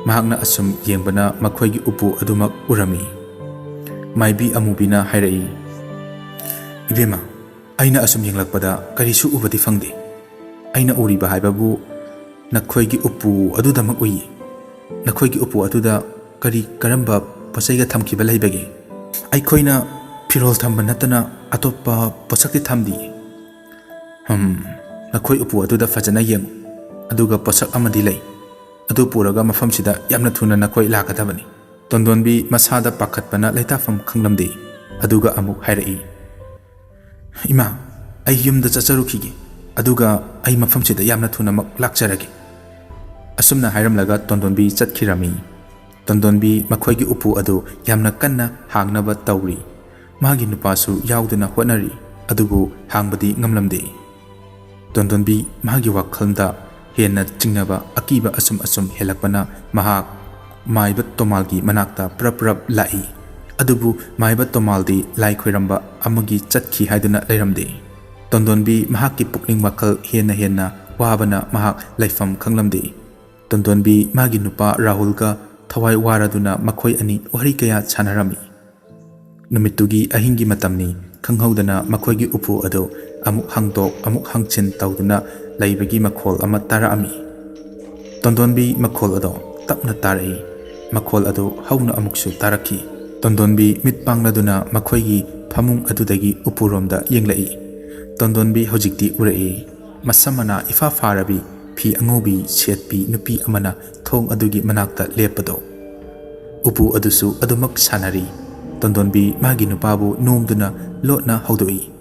ꯃꯍꯥꯛꯅ ꯑꯁꯨꯝ ꯌꯦꯡꯕꯅ ꯃꯈꯣꯏꯒꯤ ꯎꯄꯨ ꯑꯗꯨꯃꯛ ꯎꯔꯝꯃꯤ꯫ ꯃꯥꯏꯕꯤ ꯑꯃꯨꯕꯤꯅ ꯍꯥꯏꯔꯛꯏ, "ꯏꯕꯦꯝꯃ, ꯑꯩꯅ ꯑꯁꯨꯝ ꯌꯦꯡꯂꯛꯄꯗ ꯀꯔꯤꯁꯨ ꯎꯕꯗꯤ ꯐꯪꯗꯦ꯫ ꯑꯩꯅ ꯎꯔꯤꯕ ꯍꯥꯏꯕꯕꯨ ꯅꯈꯣꯏꯒꯤ ꯎꯄꯨ ꯑꯗꯨꯗꯃꯛ ꯎꯏ꯫ ꯅꯈꯣꯏꯒꯤ ꯎꯄꯨ ꯑꯗꯨꯗ ꯀꯔꯤ ꯀꯔꯝꯕ ꯄꯣꯠꯆꯩꯒ ꯊꯝꯈꯤꯕ ꯂꯩꯕꯒꯦ? ꯑꯩꯈꯣꯏꯅ ꯐꯤꯔꯣꯜ ꯊꯝꯕ ꯅꯠꯇꯅ ꯑꯇꯣꯞꯄ ꯄꯣꯠꯁꯛꯇꯤ ꯊꯝꯗꯤꯌꯦ꯫" "ꯍꯝ, ꯅꯈꯣꯏ ꯎꯄꯨ ꯑꯗꯨꯗ ꯐꯖꯅ ꯌꯦꯡꯉꯨ꯫ ꯑꯗꯨꯒ ꯄꯣꯠꯁꯛ ꯑꯃꯗꯤ ꯂꯩ꯫ ꯑꯗꯨ ꯄꯨꯔꯒ ꯃꯐꯝꯁꯤꯗ ꯌꯥꯝꯅ ꯊꯨꯅ ꯅꯈꯣꯏ ꯂꯥꯛꯀꯗꯕꯅꯤ꯫" ꯇꯣꯟꯗꯣꯟꯕꯤ ꯃꯁꯥꯗ ꯄꯥꯈꯠꯄꯅ ꯂꯩꯇꯥꯐꯝ ꯈꯪꯂꯝꯗꯦ꯫ ꯑꯗꯨꯒ ꯑꯃꯨꯛ ꯍꯥꯏꯔꯛꯏ, "ꯏꯃꯥ, ꯑꯩ ꯌꯨꯝꯗ ꯆꯠꯆꯔꯨꯈꯤꯒꯦ꯫ ꯑꯗꯨꯒ ꯑꯩ ꯃꯐꯝꯁꯤꯗ ꯌꯥꯝꯅ ꯊꯨꯅꯃꯛ ꯂꯥꯛꯆꯔꯒꯦ꯫" ꯑꯁꯨꯝꯅ ꯍꯥꯏꯔꯝꯂꯒ ꯇꯣꯟꯗꯣꯟꯕꯤ ꯆꯠꯈꯤꯔꯝꯃꯤ꯫ ꯇꯣꯟꯗꯣꯟꯕꯤ ꯃꯈꯣꯏꯒꯤ ꯎꯄꯨ ꯑꯗꯨ ꯌꯥꯝꯅ ꯀꯟꯅ ꯍꯥꯡꯅꯕ ꯇꯧꯔꯤ꯫ ꯃꯥꯒꯤ ꯅꯨꯄꯥꯁꯨ ꯌꯥꯎꯗꯨꯅ ꯍꯣꯠꯅꯔꯤ, ꯑꯗꯨꯕꯨ ꯍꯥꯡꯕꯗꯤ ꯉꯝꯂꯝꯗꯦ꯫ ꯇꯣꯟꯗꯣꯟꯕꯤ ꯃꯥꯒꯤ ꯋꯥꯈꯜꯗ ꯍꯦꯟꯅ ꯆꯤꯡꯅꯕ, ꯑꯀꯤꯕ ꯑꯁꯨꯝ ꯑꯁꯨꯝ ꯍꯦꯜꯂꯛꯄꯅ ꯃꯍꯥꯛ ꯃꯥꯏꯕ ꯇꯣꯃꯥꯜꯒꯤ ꯃꯅꯥꯛꯇ ꯄ꯭ꯔꯞ ꯄ꯭ꯔꯞ ꯂꯥꯛꯏ꯫ ꯑꯗꯨꯕꯨ ꯃꯥꯏꯕ ꯇꯣꯃꯥꯜꯗꯤ ꯂꯥꯏ ꯈꯣꯏꯔꯝꯕ ꯑꯃꯒꯤ ꯆꯠꯈꯤ ꯍꯥꯏꯗꯨꯅ ꯂꯩꯔꯝꯗꯦ꯫ ꯇꯣꯟꯗꯣꯟꯕꯤ ꯃꯍꯥꯛꯀꯤ ꯄꯨꯛꯅꯤꯡ ꯋꯥꯈꯜ ꯍꯦꯟꯅ ꯍꯦꯟꯅ ꯋꯥꯕꯅ ꯃꯍꯥꯛ ꯂꯩꯐꯝ ꯈꯪꯂꯝꯗꯦ꯫ ꯇꯣꯟꯗꯣꯟꯕꯤ ꯃꯥꯒꯤ ꯅꯨꯄꯥ ꯔꯥꯍꯨꯜꯒ ꯊꯋꯥꯏ ꯋꯥꯔꯗꯨꯅ ꯃꯈꯣꯏ ꯑꯅꯤ ꯋꯥꯔꯤ ꯀꯌꯥ ꯁꯥꯟꯅꯔꯝꯃꯤ꯫ ꯅꯨꯃꯤꯠꯇꯨꯒꯤ ꯑꯍꯤꯡꯒꯤ ꯃꯇꯝꯅꯤ꯫ ꯈꯪꯍꯧꯗꯅ ꯃꯈꯣꯏꯒꯤ ꯎꯄꯨ ꯑꯗꯨ ꯑꯃꯨꯛ ꯍꯥꯡꯗꯣꯛ ꯑꯃꯨꯛ ꯍꯥꯡꯖꯤꯟ ꯇꯧꯗꯨꯅ ꯂꯩꯕꯒꯤ ꯃꯈꯣꯜ ꯑꯃ ꯇꯥꯔꯛꯑꯝꯃꯤ꯫ ꯇꯣꯟꯗꯣꯟꯕꯤ ꯃꯈꯣꯜ ꯑꯗꯣ ꯇꯞꯅ ꯇꯥꯔꯛꯏ꯫ ꯃꯈꯣꯜ ꯑꯗꯨ ꯍꯧꯅ ꯑꯃꯨꯛꯁꯨ ꯇꯥꯔꯛꯈꯤ꯫ ꯇꯣꯟꯗꯣꯟꯕꯤ ꯃꯤꯠ ꯄꯥꯡꯂꯗꯨꯅ ꯃꯈꯣꯏꯒꯤ ꯐꯃꯨꯡ ꯑꯗꯨꯗꯒꯤ ꯎꯄꯨꯔꯣꯝꯗ ꯌꯦꯡꯂꯛꯏ꯫ ꯇꯣꯟꯗꯣꯟꯕꯤ ꯍꯧꯖꯤꯛꯇꯤ ꯎꯔꯛꯏ꯫ ꯃꯁꯝ ꯃꯅꯥ ꯏꯐꯥ ꯐꯥꯔꯕꯤ, ꯐꯤ ꯑꯉꯧꯕꯤ ꯁꯦꯠꯄꯤ ꯅꯨꯄꯤ ꯑꯃꯅ ꯊꯣꯡ ꯑꯗꯨꯒꯤ ꯃꯅꯥꯛꯇ ꯂꯦꯞꯄꯗꯣ꯫ ꯎꯄꯨ ꯑꯗꯨꯁꯨ ꯑꯗꯨꯃꯛ ꯁꯥꯟꯅꯔꯤ꯫ ꯇꯣꯟꯗꯣꯟꯕꯤ ꯃꯥꯒꯤ ꯅꯨꯄꯥꯕꯨ ꯅꯣꯝꯗꯨꯅ ꯂꯣꯠꯅ ꯍꯧꯗꯣꯛꯏ꯫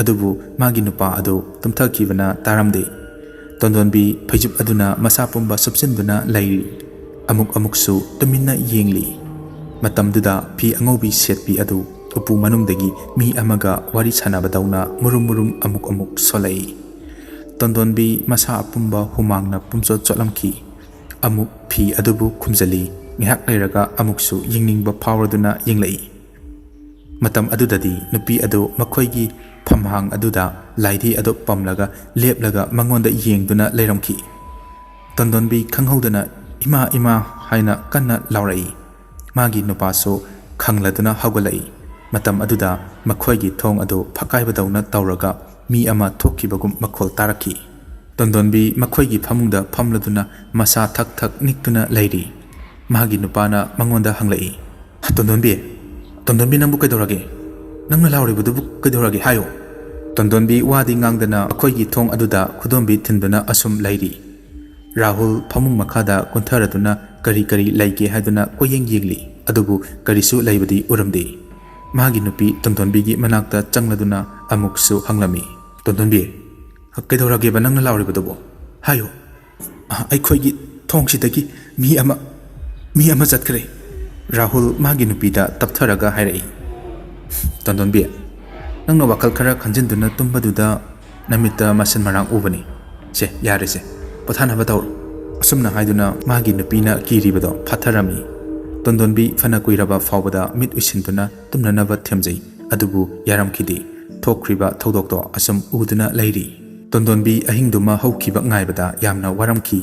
ꯑꯗꯨꯕꯨ ꯃꯥꯒꯤ ꯅꯨꯄꯥ ꯑꯗꯨ ꯇꯨꯝꯊꯈꯤꯕꯅ ꯇꯥꯔꯝꯗꯦ꯫ ꯇꯣꯟꯗꯣꯟꯕꯤ ꯐꯩꯖꯨꯞ ꯑꯗꯨꯅ ꯃꯁꯥ ꯄꯨꯝꯕ ꯁꯨꯞꯆꯤꯟꯗꯨꯅ ꯂꯩꯔꯤ꯫ ꯑꯃꯨꯛ ꯑꯃꯨꯛꯁꯨ ꯇꯨꯃꯤꯟꯅ ꯌꯦꯡꯂꯤ꯫ ꯃꯇꯝꯗꯨꯗ ꯐꯤ ꯑꯉꯧꯕꯤ ꯁꯦꯠꯄꯤ ꯑꯗꯨ ꯎꯄꯨ ꯃꯅꯨꯡꯗꯒꯤ ꯃꯤ ꯑꯃꯒ ꯋꯥꯔꯤ ꯁꯥꯟꯅꯕꯗꯧꯅ ꯃꯨꯔꯨꯝ ꯃꯨꯔꯨꯝ ꯑꯃꯨꯛ ꯑꯃꯨꯛ ꯁꯣꯜꯂꯛꯏ꯫ ꯇꯣꯟꯗꯣꯟꯕꯤ ꯃꯁꯥ ꯑꯄꯨꯝꯕ ꯍꯨꯃꯥꯡꯅ ꯄꯨꯝꯆꯣꯠ ꯆꯣꯠꯂꯝꯈꯤ꯫ ꯑꯃꯨꯛ ꯐꯤ ꯑꯗꯨꯕꯨ ꯈꯨꯝꯖꯤꯜꯂꯤ꯫ ꯉꯥꯏꯍꯥꯛ ꯂꯩꯔꯒ ꯑꯃꯨꯛꯁꯨ ꯌꯦꯡꯅꯤꯡꯕ ꯐꯥꯎꯔꯗꯨꯅ ꯌꯦꯡꯂꯛꯏ꯫ ꯃꯇꯝ ꯑꯗꯨꯗꯗꯤ ꯅꯨꯄꯤ ꯑꯗꯨ ꯃꯈꯣꯏꯒꯤ ꯐꯝꯍꯥꯡ ꯑꯗꯨꯗ ꯂꯥꯏꯙꯤ ꯑꯗꯨ ꯄꯝꯂꯒ ꯂꯦꯞꯂꯒ ꯃꯉꯣꯟꯗ ꯌꯦꯡꯗꯨꯅ ꯂꯩꯔꯝꯈꯤ꯫ ꯇꯣꯟꯗꯣꯟꯕꯤ ꯈꯪꯍꯧꯗꯅ "ꯏꯃꯥ, ꯏꯃꯥ" ꯍꯥꯏꯅ ꯀꯟꯅ ꯂꯥꯎꯔꯛꯏ꯫ ꯃꯥꯒꯤ ꯅꯨꯄꯥꯁꯨ ꯈꯪꯂꯗꯨꯅ ꯍꯧꯒꯠꯂꯛꯏ꯫ ꯃꯇꯝ ꯑꯗꯨꯗ ꯃꯈꯣꯏꯒꯤ ꯊꯣꯡ ꯑꯗꯨ ꯐꯛꯀꯥꯏꯕꯗꯧꯅ ꯇꯧꯔꯒ ꯃꯤ ꯑꯃ ꯊꯣꯛꯈꯤꯕꯒꯨꯝ ꯃꯈꯣꯜ ꯇꯥꯔꯛꯈꯤ꯫ ꯇꯣꯟꯗꯣꯟꯕꯤ ꯃꯈꯣꯏꯒꯤ ꯐꯃꯨꯡꯗ ꯐꯝꯂꯗꯨꯅ ꯃꯁꯥ ꯊꯛ ꯊꯛ ꯅꯤꯛꯇꯨꯅ ꯂꯩꯔꯤ꯫ ꯃꯥꯒꯤ ꯅꯨꯄꯥꯅ ꯃꯉꯣꯟꯗ ꯍꯪꯂꯛꯏ, "ꯇꯣꯟꯗꯣꯟꯕꯤ, ꯇꯣꯟꯗꯣꯟꯕꯤ, ꯅꯪꯕꯨ ꯀꯩꯗꯧꯔꯒꯦ? ꯅꯪꯅ ꯂꯥꯎꯔꯤꯕꯗꯨꯕꯨ ꯀꯩꯗꯧꯔꯒꯦ? ꯍꯥꯏꯌꯨ!" ꯇꯣꯟꯗꯣꯟꯕꯤ ꯋꯥꯗꯤ ꯉꯥꯡꯗꯅ ꯃꯈꯣꯏꯒꯤ ꯊꯣꯡ ꯑꯗꯨꯗ ꯈꯨꯗꯣꯝꯕꯤ ꯊꯤꯟꯗꯨꯅ ꯑꯁꯨꯝ ꯂꯩꯔꯤ꯫ ꯔꯥꯍꯨꯜ ꯐꯃꯨꯡ ꯃꯈꯥꯗ ꯀꯨꯟꯊꯔꯗꯨꯅ ꯀꯔꯤ ꯀꯔꯤ ꯂꯩꯒꯦ ꯍꯥꯏꯗꯨꯅ ꯀꯣꯏꯌꯦꯡ ꯌꯦꯡꯂꯤ꯫ ꯑꯗꯨꯕꯨ ꯀꯔꯤꯁꯨ ꯂꯩꯕꯗꯤ ꯎꯔꯝꯗꯦ꯫ ꯃꯥꯒꯤ ꯅꯨꯄꯤ ꯇꯣꯟꯗꯣꯟꯕꯤꯒꯤ ꯃꯅꯥꯛꯇ ꯆꯪꯂꯗꯨꯅ ꯑꯃꯨꯛꯁꯨ ꯍꯪꯂꯝꯃꯤ, "ꯇꯣꯟꯗꯣꯟꯕꯤ, ꯀꯩꯗꯧꯔꯒꯦꯕ ꯅꯪꯅ ꯂꯥꯎꯔꯤꯕꯗꯨꯕꯣ? ꯍꯥꯏꯌꯨ!" "ꯑ, ꯑꯩꯈꯣꯏꯒꯤ ꯊꯣꯡꯁꯤꯗꯒꯤ ꯃꯤ ꯑꯃ, ꯃꯤ ꯑꯃ ꯆꯠꯈ꯭ꯔꯦ꯫" ꯔꯥꯍꯨꯜ ꯃꯥꯒꯤ ꯅꯨꯄꯤꯗ ꯇꯞꯊꯔꯒ ꯍꯥꯏꯔꯛꯏ꯫ "ꯇꯣꯟꯗꯣꯟꯕꯤ, ꯅꯪꯅ ꯋꯥꯈꯜ ꯈꯔ ꯈꯟꯖꯤꯟꯗꯨꯅ ꯇꯨꯝꯕꯗꯨꯗ ꯅꯃꯤꯠꯇ ꯃꯁꯟ ꯃꯔꯥꯡ ꯎꯕꯅꯤ꯫ ꯁꯦ, ꯌꯥꯔꯦꯁꯦ, ꯄꯣꯊꯥꯅꯕ ꯇꯧꯔꯣ꯫" ꯁꯨꯝꯅ ꯍꯥꯏꯗꯨꯅ ꯃꯥꯒꯤ ꯅꯨꯄꯤꯅ ꯀꯤꯔꯤꯕꯗꯣ ꯐꯥꯊꯔꯝꯃꯤ꯫ ꯇꯣꯟꯗꯣꯟꯕꯤ ꯐꯅ ꯀꯨꯏꯔꯕ ꯐꯥꯎꯕꯗ ꯃꯤꯠ ꯎꯏꯁꯤꯟꯗꯨꯅ ꯇꯨꯝꯅꯅꯕ ꯊꯦꯝꯖꯩ, ꯑꯗꯨꯕꯨ ꯌꯥꯔꯝꯈꯤꯗꯦ꯫ ꯊꯣꯛꯈ꯭ꯔꯤꯕ ꯊꯧꯗꯣꯛꯇꯣ ꯑꯁꯨꯝ ꯎꯗꯨꯅ ꯂꯩꯔꯤ꯫ ꯇꯣꯟꯗꯣꯟꯕꯤ ꯑꯍꯤꯡꯗꯨꯃ ꯍꯧꯈꯤꯕ ꯉꯥꯏꯕꯗ ꯌꯥꯝꯅ ꯋꯥꯔꯝꯈꯤ꯫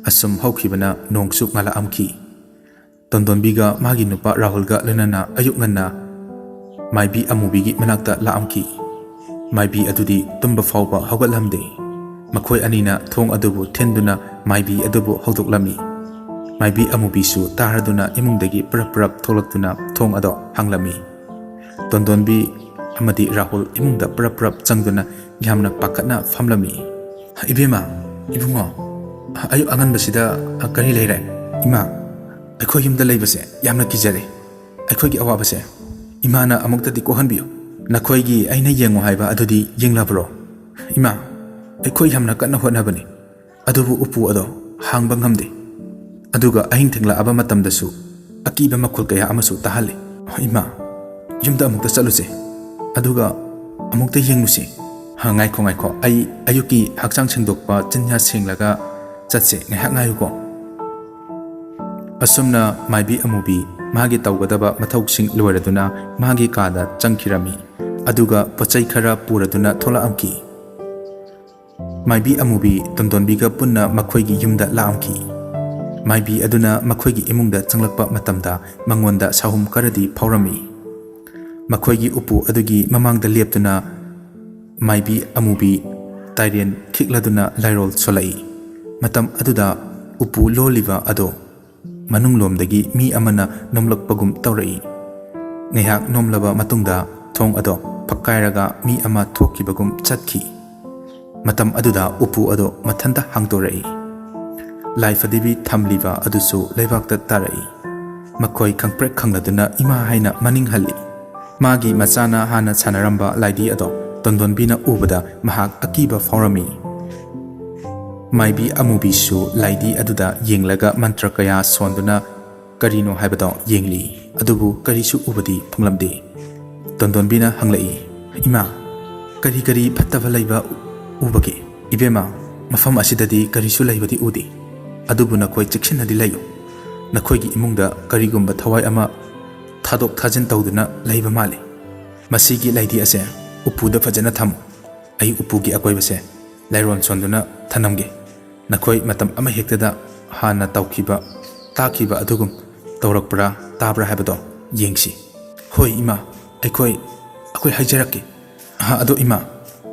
ꯑꯁꯨꯝ ꯍꯧꯈꯤꯕꯅ ꯅꯣꯡꯁꯨ ꯉꯥꯜꯂꯛꯑꯝꯈꯤ꯫ ꯇꯣꯟꯗꯣꯟꯕꯤꯒ ꯃꯥꯒꯤ ꯅꯨꯄꯥ ꯔꯥꯍꯨꯜꯒ ꯂꯣꯏꯅꯅ ꯑꯌꯨꯛ ꯉꯟꯅ ꯃꯥꯏꯕꯤ ꯑꯃꯨꯕꯤꯒꯤ ꯃꯅꯥꯛꯇ ꯂꯥꯛꯑꯝꯈꯤ꯫ ꯃꯥꯏꯕꯤ ꯑꯗꯨꯗꯤ ꯇꯨꯝꯕ ꯐꯥꯎꯕ ꯍꯧꯒꯠꯂꯝꯗꯦ꯫ ꯃꯈꯣꯏ ꯑꯅꯤꯅ ꯊꯣꯡ ꯑꯗꯨꯕꯨ ꯊꯤꯟꯗꯨꯅ ꯃꯥꯏꯕꯤ ꯑꯗꯨꯕꯨ ꯍꯧꯗꯣꯛꯂꯝꯃꯤ꯫ ꯃꯥꯏꯕꯤ ꯑꯃꯨꯕꯤꯁꯨ ꯇꯥꯔꯗꯨꯅ ꯏꯃꯨꯡꯗꯒꯤ ꯄꯔꯞ ꯄꯔꯞ ꯊꯣꯛꯂꯛꯇꯨꯅ ꯊꯣꯡ ꯑꯗꯣ ꯍꯥꯡꯂꯝꯃꯤ꯫ ꯇꯣꯟꯗꯣꯟꯕꯤ ꯑꯃꯗꯤ ꯔꯥꯍꯨꯜ ꯏꯃꯨꯡꯗ ꯄꯔꯞ ꯄꯔꯞ ꯆꯪꯗꯨꯅ ꯌꯥꯝꯅ ꯄꯥꯈꯠꯅ ꯐꯝꯂꯝꯃꯤ꯫ "ꯏꯕꯦꯝꯃ, ꯏꯕꯨꯡꯉꯣ, ꯑꯌꯨꯛ ꯑꯉꯟꯕꯁꯤꯗ ꯀꯔꯤ ꯂꯩꯔꯦ? ꯏꯃꯥ, ꯑꯩꯈꯣꯏ ꯌꯨꯝꯗ ꯂꯩꯕꯁꯦ ꯌꯥꯝꯅ ꯀꯤꯖꯔꯦ꯫ ꯑꯩꯈꯣꯏꯒꯤ ꯑꯋꯥꯕꯁꯦ ꯏꯃꯥꯅ ꯑꯃꯨꯛꯇꯗꯤ ꯀꯣꯛꯍꯟꯕꯤꯌꯨ꯫ ꯅꯈꯣꯏꯒꯤ ꯑꯩꯅ ꯌꯦꯡꯉꯨ ꯍꯥꯏꯕ ꯑꯗꯨꯗꯤ ꯌꯦꯡꯂꯕ꯭ꯔꯣ? ꯏꯃꯥ, ꯑꯩꯈꯣꯏ ꯌꯥꯝꯅ ꯀꯟꯅ ꯍꯣꯠꯅꯕꯅꯤ, ꯑꯗꯨꯕꯨ ꯎꯄꯨ ꯑꯗꯣ ꯍꯥꯡꯕ ꯉꯝꯗꯦ꯫ ꯑꯗꯨꯒ ꯑꯍꯤꯡ ꯊꯦꯡꯂꯛꯑꯕ ꯃꯇꯝꯗꯁꯨ ꯑꯀꯤꯕ ꯃꯈꯣꯜ ꯀꯌꯥ ꯑꯃꯁꯨ ꯇꯥꯍꯜꯂꯤ꯫ ꯏꯃꯥ, ꯌꯨꯝꯗ ꯑꯃꯨꯛꯇ ꯆꯠꯂꯨꯁꯦ, ꯑꯗꯨꯒ ꯑꯃꯨꯛꯇ ꯌꯦꯡꯉꯨꯁꯤ꯫ ꯍ, ꯉꯥꯏꯈꯣ, ꯉꯥꯏꯈꯣ, ꯑꯩ ꯑꯌꯨꯛꯀꯤ ꯍꯛꯆꯥꯡ ꯁꯦꯡꯗꯣꯛꯄ ꯆꯤꯟꯌꯥ ꯁꯦꯡꯂꯒ ꯆꯠꯁꯦ, ꯉꯥꯏꯍꯥꯛ ꯉꯥꯏꯌꯨꯀꯣ꯫" ꯑꯁꯨꯝꯅ ꯃꯥꯏꯕꯤ ꯑꯃꯨꯕꯤ ꯃꯥꯒꯤ ꯇꯧꯒꯗꯕ ꯃꯊꯧꯁꯤꯡ ꯂꯣꯏꯔꯗꯨꯅ ꯃꯥꯒꯤ ꯀꯥꯗ ꯆꯪꯈꯤꯔꯝꯃꯤ꯫ ꯑꯗꯨꯒ ꯄꯣꯠꯆꯩ ꯈꯔ ꯄꯨꯔꯗꯨꯅ ꯊꯣꯛꯂꯛꯑꯝꯈꯤ꯫ ꯃꯥꯏꯕꯤ ꯑꯃꯨꯕꯤ ꯇꯣꯟꯗꯣꯟꯕꯤꯒ ꯄꯨꯟꯅ ꯃꯈꯣꯏꯒꯤ ꯌꯨꯝꯗ ꯂꯥꯛꯑꯝꯈꯤ꯫ ꯃꯥꯏꯕꯤ ꯑꯗꯨꯅ ꯃꯈꯣꯏꯒꯤ ꯏꯃꯨꯡꯗ ꯆꯪꯂꯛꯄ ꯃꯇꯝꯗ ꯃꯉꯣꯟꯗ ꯁꯥꯍꯨꯝ ꯈꯔꯗꯤ ꯐꯥꯎꯔꯝꯃꯤ꯫ ꯃꯈꯣꯏꯒꯤ ꯎꯄꯨ ꯑꯗꯨꯒꯤ ꯃꯃꯥꯡꯗ ꯂꯦꯞꯇꯨꯅ ꯃꯥꯏꯕꯤ ꯑꯃꯨꯕꯤ ꯇꯥꯏꯔꯦꯟ ꯈꯤꯛꯂꯗꯨꯅ ꯂꯥꯏꯔꯣꯜ ꯁꯣꯜꯂꯛꯏ꯫ ꯃꯇꯝ ꯑꯗꯨꯗ ꯎꯄꯨ ꯂꯣꯜꯂꯤꯕ ꯑꯗꯣ ꯃꯅꯨꯡꯂꯣꯝꯗꯒꯤ ꯃꯤ ꯑꯃꯅ ꯅꯣꯝꯂꯛꯄꯒꯨꯝ ꯇꯧꯔꯛꯏ꯫ ꯉꯥꯏꯍꯥꯛ ꯅꯣꯝꯂꯕ ꯃꯇꯨꯡꯗ ꯊꯣꯡ ꯑꯗꯣ ꯐꯛꯀꯥꯏꯔꯒ ꯃꯤ ꯑꯃ ꯊꯣꯛꯈꯤꯕꯒꯨꯝ ꯆꯠꯈꯤ꯫ ꯃꯇꯝ ꯑꯗꯨꯗ ꯎꯄꯨ ꯑꯗꯣ ꯃꯊꯟꯇ ꯍꯥꯡꯗꯣꯔꯛꯏ꯫ ꯂꯥꯏ ꯐꯗꯤꯕꯤ ꯊꯝꯂꯤꯕ ꯑꯗꯨꯁꯨ ꯂꯩꯕꯥꯛꯇ ꯇꯥꯔꯛꯏ꯫ ꯃꯈꯣꯏ ꯈꯪꯄ꯭ꯔꯦꯛ ꯈꯪꯂꯗꯨꯅ ꯏꯃꯥ ꯍꯥꯏꯅ ꯃꯅꯤꯡ ꯍꯜꯂꯤ꯫ ꯃꯥꯒꯤ ꯃꯆꯥꯅ ꯍꯥꯟꯅ ꯁꯥꯟꯅꯔꯝꯕ ꯂꯥꯏꯙꯤ ꯑꯗꯣ ꯇꯣꯟꯗꯣꯟꯕꯤꯅ ꯎꯕꯗ ꯃꯍꯥꯛ ꯑꯀꯤꯕ ꯐꯥꯎꯔꯝꯃꯤ꯫ ꯃꯥꯏꯕꯤ ꯑꯃꯨꯕꯤꯁꯨ ꯂꯥꯏꯙꯤ ꯑꯗꯨꯗ ꯌꯦꯡꯂꯒ ꯃꯟꯇ꯭ꯔ ꯀꯌꯥ ꯁꯣꯟꯗꯨꯅ ꯀꯔꯤꯅꯣ ꯍꯥꯏꯕꯗꯣ ꯌꯦꯡꯂꯤ꯫ ꯑꯗꯨꯕꯨ ꯀꯔꯤꯁꯨ ꯎꯕꯗꯤ ꯐꯪꯂꯝꯗꯦ꯫ ꯇꯣꯟꯗꯣꯟꯕꯤꯅ ꯍꯪꯂꯛꯏ, "ꯏꯃꯥ, ꯀꯔꯤ ꯀꯔꯤ ꯐꯠꯇꯕ ꯂꯩꯕ ꯎꯕꯒꯦ?" "ꯏꯕꯦꯝꯃ, ꯃꯐꯝ ꯑꯁꯤꯗꯗꯤ ꯀꯔꯤꯁꯨ ꯂꯩꯕꯗꯤ ꯎꯗꯦ꯫ ꯑꯗꯨꯕꯨ ꯅꯈꯣꯏ ꯆꯦꯛꯁꯤꯟꯅꯗꯤ ꯂꯩꯌꯨ꯫ ꯅꯈꯣꯏꯒꯤ ꯏꯃꯨꯡꯗ ꯀꯔꯤꯒꯨꯝꯕ ꯊꯋꯥꯏ ꯑꯃ ꯊꯥꯗꯣꯛ ꯊꯥꯖꯤꯟ ꯇꯧꯗꯨꯅ ꯂꯩꯕ ꯃꯥꯜꯂꯤ꯫ ꯃꯁꯤꯒꯤ ꯂꯥꯏꯙꯤ ꯑꯁꯦ ꯎꯄꯨꯗ ꯐꯖꯅ ꯊꯝꯃꯨ꯫ ꯑꯩ ꯎꯄꯨꯒꯤ ꯑꯀꯣꯏꯕꯁꯦ ꯂꯥꯏꯔꯣꯟ ꯁꯣꯟꯗꯨꯅ ꯊꯅꯝꯒꯦ꯫ ꯅꯈꯣꯏ ꯃꯇꯝ ꯑꯃꯍꯦꯛꯇꯗ ꯍꯥꯟꯅ ꯇꯧꯈꯤꯕ, ꯇꯥꯈꯤꯕ ꯑꯗꯨꯒꯨꯝ ꯇꯧꯔꯛꯄ꯭ꯔꯥ, ꯇꯥꯕ꯭ꯔꯥ ꯍꯥꯏꯕꯗꯣ ꯌꯦꯡꯁꯤ꯫ ꯍꯣꯏ ꯏꯃꯥ, ꯑꯩꯈꯣꯏ, ꯑꯩꯈꯣꯏ ꯍꯥꯏꯖꯔꯛꯀꯦ꯫ ꯑꯍ, ꯑꯗꯣ ꯏꯃꯥ,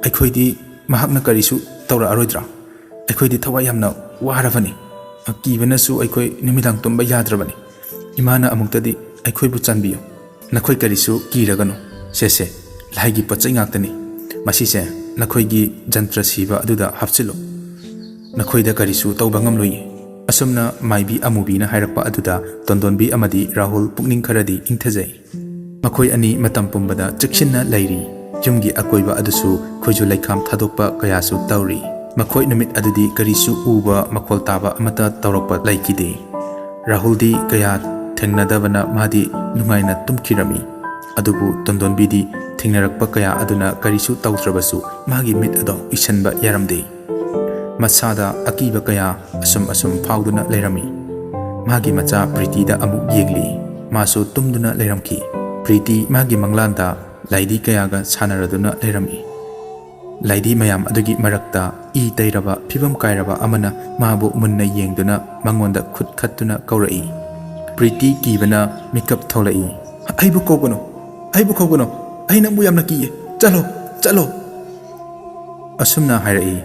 ꯑꯩꯈꯣꯏꯗꯤ ꯃꯍꯥꯛꯅ ꯀꯔꯤꯁꯨ ꯇꯧꯔꯛꯑꯔꯣꯏꯗ꯭ꯔꯥ? ꯑꯩꯈꯣꯏꯗꯤ ꯊꯋꯥꯏ ꯌꯥꯝꯅ ꯋꯥꯔꯕꯅꯤ꯫ ꯀꯤꯕꯅꯁꯨ ꯑꯩꯈꯣꯏ ꯅꯨꯃꯤꯗꯥꯡ ꯇꯨꯝꯕ ꯌꯥꯗ꯭ꯔꯕꯅꯤ꯫ ꯏꯃꯥꯅ ꯑꯃꯨꯛꯇꯗꯤ ꯑꯩꯈꯣꯏꯕꯨ ꯆꯥꯟꯕꯤꯌꯨ꯫ ꯅꯈꯣꯏ ꯀꯔꯤꯁꯨ ꯀꯤꯔꯒꯅꯨ꯫ ꯁꯦ, ꯁꯦ, ꯂꯥꯏꯒꯤ ꯄꯣꯠ ꯆꯩ ꯉꯥꯛꯇꯅꯤ꯫ ꯃꯁꯤꯁꯦ ꯅꯈꯣꯏꯒꯤ ꯖꯟꯇ꯭ꯔ ꯁꯤꯕ ꯑꯗꯨꯗ ꯍꯥꯞꯆꯤꯜꯂꯨ꯫ ꯅꯈꯣꯏꯗ ꯀꯔꯤꯁꯨ ꯇꯧꯕ ꯉꯝꯂꯣꯏꯌꯦ꯫ ꯑꯁꯨꯝꯅ ꯃꯥꯏꯕꯤ ꯑꯃꯨꯕꯤꯅ ꯍꯥꯏꯔꯛꯄ ꯑꯗꯨꯗ ꯇꯣꯟꯗꯣꯟꯕꯤ ꯑꯃꯗꯤ ꯔꯥꯍꯨꯜ ꯄꯨꯛꯅꯤꯡ ꯈꯔꯗꯤ ꯏꯪꯊꯖꯩ꯫ ꯃꯈꯣꯏ ꯑꯅꯤ ꯃꯇꯝ ꯄꯨꯝꯕꯗ ꯆꯦꯛꯁꯤꯟꯅ ꯂꯩꯔꯤ꯫ ꯌꯨꯝꯒꯤ ꯑꯀꯣꯏꯕ ꯑꯗꯨꯁꯨ ꯈꯣꯏꯖꯨ ꯂꯩꯈꯥꯝ ꯊꯥꯗꯣꯛꯄ ꯀꯌꯥꯁꯨ ꯇꯧꯔꯤ꯫ ꯃꯈꯣꯏ ꯅꯨꯃꯤꯠ ꯑꯗꯨꯗꯤ ꯀꯔꯤꯁꯨ ꯎꯕ, ꯃꯈꯣꯜ ꯇꯥꯕ ꯑꯃꯠꯇ ꯇꯧꯔꯛꯄ ꯂꯩꯈꯤꯗꯦ꯫ ꯔꯥꯍꯨꯜꯗꯤ ꯀꯌꯥ ꯊꯦꯡꯅꯗꯕꯅ ꯃꯥꯗꯤ ꯅꯨꯡꯉꯥꯏꯅ ꯇꯨꯝꯈꯤꯔꯝꯃꯤ꯫ ꯑꯗꯨꯕꯨ ꯇꯣꯟꯗꯣꯟꯕꯤꯗꯤ ꯊꯦꯡꯅꯔꯛꯄ ꯀꯌꯥ ꯑꯗꯨꯅ ꯀꯔꯤꯁꯨ ꯇꯧꯗ꯭ꯔꯕꯁꯨ ꯃꯥꯒꯤ ꯃꯤꯠ ꯑꯗꯣ ꯎꯏꯁꯟꯕ ꯌꯥꯔꯝꯗꯦ꯫ ꯃꯁꯥꯗ ꯑꯀꯤꯕ ꯀꯌꯥ ꯑꯁꯨꯝ ꯑꯁꯨꯝ ꯐꯥꯎꯗꯨꯅ ꯂꯩꯔꯝꯃꯤ꯫ ꯃꯥꯒꯤ ꯃꯆꯥ ꯄ꯭ꯔꯤꯇꯤꯗ ꯑꯃꯨꯛ ꯌꯦꯡꯂꯤ꯫ ꯃꯥꯁꯨ ꯇꯨꯝꯗꯨꯅ ꯂꯩꯔꯝꯈꯤ꯫ ꯄ꯭ꯔꯤꯇꯤ ꯃꯥꯒꯤ ꯃꯪꯂꯥꯟꯗ ꯂꯥꯏꯗꯤ ꯀꯌꯥꯒ ꯁꯥꯟꯅꯔꯗꯨꯅ ꯂꯩꯔꯝꯃꯤ꯫ ꯂꯥꯏꯗꯤ ꯃꯌꯥꯝ ꯑꯗꯨꯒꯤ ꯃꯔꯛꯇ ꯏ ꯇꯩꯔꯕ, ꯐꯤꯕꯝ ꯀꯥꯏꯔꯕ ꯑꯃꯅ ꯃꯥꯕꯨ ꯃꯨꯟꯅ ꯌꯦꯡꯗꯨꯅ ꯃꯉꯣꯟꯗ ꯈꯨꯠ ꯈꯠꯇꯨꯅ ꯀꯧꯔꯛꯏ꯫ ꯄ꯭ꯔꯤꯇꯤ ꯀꯤꯕꯅ ꯃꯤꯀꯞ ꯊꯣꯛꯂꯛꯏ꯫ "ꯑꯩꯕꯨ ꯀꯧꯒꯅꯨ, ꯑꯩꯕꯨ ꯀꯧꯒꯅꯨ, ꯑꯩ ꯅꯪꯕꯨ ꯌꯥꯝꯅ ꯀꯤꯌꯦ, ꯆꯠꯂꯣ, ꯆꯠꯂꯣ!" ꯑꯁꯨꯝꯅ ꯍꯥꯏꯔꯛꯏ꯫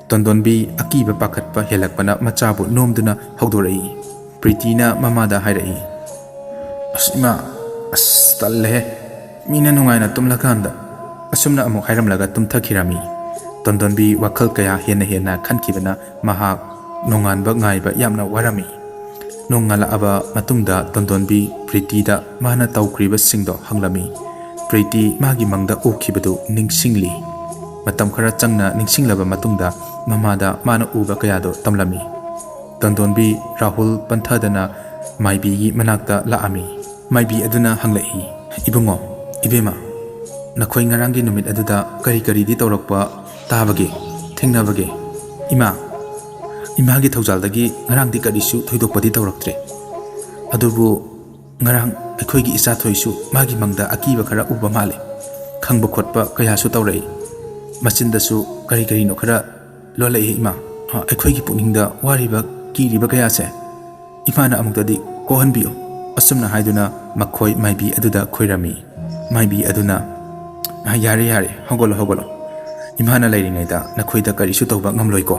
ꯇꯣꯟꯗꯣꯟꯕꯤ ꯑꯀꯤꯕ ꯄꯥꯈꯠꯄ ꯍꯦꯜꯂꯛꯄꯅ ꯃꯆꯥꯕꯨ ꯅꯣꯝꯗꯨꯅ ꯍꯧꯗꯣꯔꯛꯏ꯫ ꯄ꯭ꯔꯤꯇꯤꯅ ꯃꯃꯥꯗ ꯍꯥꯏꯔꯛꯏ, "ꯑꯁ ꯏꯃꯥ, ꯑꯁ ꯇꯜꯂꯦꯍꯦ, ꯃꯤꯅ ꯅꯨꯡꯉꯥꯏꯅ ꯇꯨꯝꯂꯀꯥꯟꯗ!" ꯑꯁꯨꯝꯅ ꯑꯃꯨꯛ ꯍꯥꯏꯔꯝꯂꯒ ꯇꯨꯝꯊꯈꯤꯔꯝꯃꯤ꯫ ꯇꯣꯟꯗꯣꯟꯕꯤ ꯋꯥꯈꯜ ꯀꯌꯥ ꯍꯦꯟꯅ ꯍꯦꯟꯅ ꯈꯟꯈꯤꯕꯅ ꯃꯍꯥꯛ ꯅꯣꯡꯉꯥꯟꯕ ꯉꯥꯏꯕ ꯌꯥꯝꯅ ꯋꯥꯔꯝꯃꯤ꯫ ꯅꯣꯡꯉꯥꯜꯂꯛꯑꯕ ꯃꯇꯨꯡꯗ ꯇꯣꯟꯗꯣꯟꯕꯤ ꯄ꯭ꯔꯤꯇꯤꯗ ꯃꯥꯅ ꯇꯧꯈ꯭ꯔꯤꯕꯁꯤꯡꯗꯣ ꯍꯪꯂꯝꯃꯤ꯫ ꯄ꯭ꯔꯤꯇꯤ ꯃꯥꯒꯤ ꯃꯪꯗ ꯎꯈꯤꯕꯗꯨ ꯅꯤꯡꯁꯤꯡꯂꯤ꯫ ꯃꯇꯝ ꯈꯔ ꯆꯪꯅ ꯅꯤꯡꯁꯤꯡꯂꯕ ꯃꯇꯨꯡꯗ ꯃꯃꯥꯗ ꯃꯥꯅ ꯎꯕ ꯀꯌꯥꯗꯣ ꯇꯝꯂꯝꯃꯤ꯫ ꯇꯣꯟꯗꯣꯟꯕꯤ ꯔꯥꯍꯨꯜ ꯄꯟꯊꯗꯅ ꯃꯥꯏꯕꯤꯒꯤ ꯃꯅꯥꯛꯇ ꯂꯥꯛꯑꯝꯃꯤ꯫ ꯃꯥꯏꯕꯤ ꯑꯗꯨꯅ ꯍꯪꯂꯛꯏ, "ꯏꯕꯨꯡꯉꯣ, ꯏꯕꯦꯝꯃ, ꯅꯈꯣꯏ ꯉꯔꯥꯡꯒꯤ ꯅꯨꯃꯤꯠ ꯑꯗꯨꯗ ꯀꯔꯤ ꯀꯔꯤꯗꯤ ꯇꯧꯔꯛꯄ ꯇꯥꯕꯒꯦ, ꯊꯦꯡꯅꯕꯒꯦ?" "ꯏꯃꯥ, ꯏꯃꯥꯒꯤ ꯊꯧꯖꯥꯜꯗꯒꯤ ꯉꯔꯥꯡꯗꯤ ꯀꯔꯤꯁꯨ ꯊꯣꯏꯗꯣꯛꯄꯗꯤ ꯇꯧꯔꯛꯇ꯭ꯔꯦ꯫ ꯑꯗꯨꯕꯨ ꯉꯔꯥꯡ ꯑꯩꯈꯣꯏꯒꯤ ꯏꯆꯥꯊꯣꯏꯁꯨ ꯃꯥꯒꯤ ꯃꯪꯗ ꯑꯀꯤꯕ ꯈꯔ ꯎꯕ ꯃꯥꯜꯂꯦ꯫ ꯈꯪꯕ ꯈꯣꯠꯄ ꯀꯌꯥꯁꯨ ꯇꯧꯔꯛꯏ꯫ ꯃꯆꯤꯟꯗꯁꯨ ꯀꯔꯤ ꯀꯔꯤꯅꯣ ꯈꯔ ꯂꯣꯜꯂꯛꯏ ꯏꯃꯥ꯫ ꯑ, ꯑꯩꯈꯣꯏꯒꯤ ꯄꯨꯛꯅꯤꯡꯗ ꯋꯥꯔꯤꯕ ꯀꯤꯔꯤꯕ ꯀꯌꯥꯁꯦ ꯏꯃꯥꯅ ꯑꯃꯨꯛꯇꯗꯤ ꯀꯣꯛꯍꯟꯕꯤꯌꯨ꯫ ꯑꯁꯨꯝꯅ ꯍꯥꯏꯗꯨꯅ ꯃꯈꯣꯏ ꯃꯥꯏꯕꯤ ꯑꯗꯨꯗ ꯈꯣꯏꯔꯝꯃꯤ꯫ ꯃꯥꯏꯕꯤ ꯑꯗꯨꯅ, "ꯑ, ꯌꯥꯔꯦ, ꯌꯥꯔꯦ, ꯍꯧꯒꯠꯂꯣ, ꯍꯧꯒꯠꯂꯣ꯫ ꯏꯃꯥꯅ ꯂꯩꯔꯤꯉꯩꯗ ꯅꯈꯣꯏꯗ ꯀꯔꯤꯁꯨ ꯇꯧꯕ ꯉꯝꯂꯣꯏꯀꯣ꯫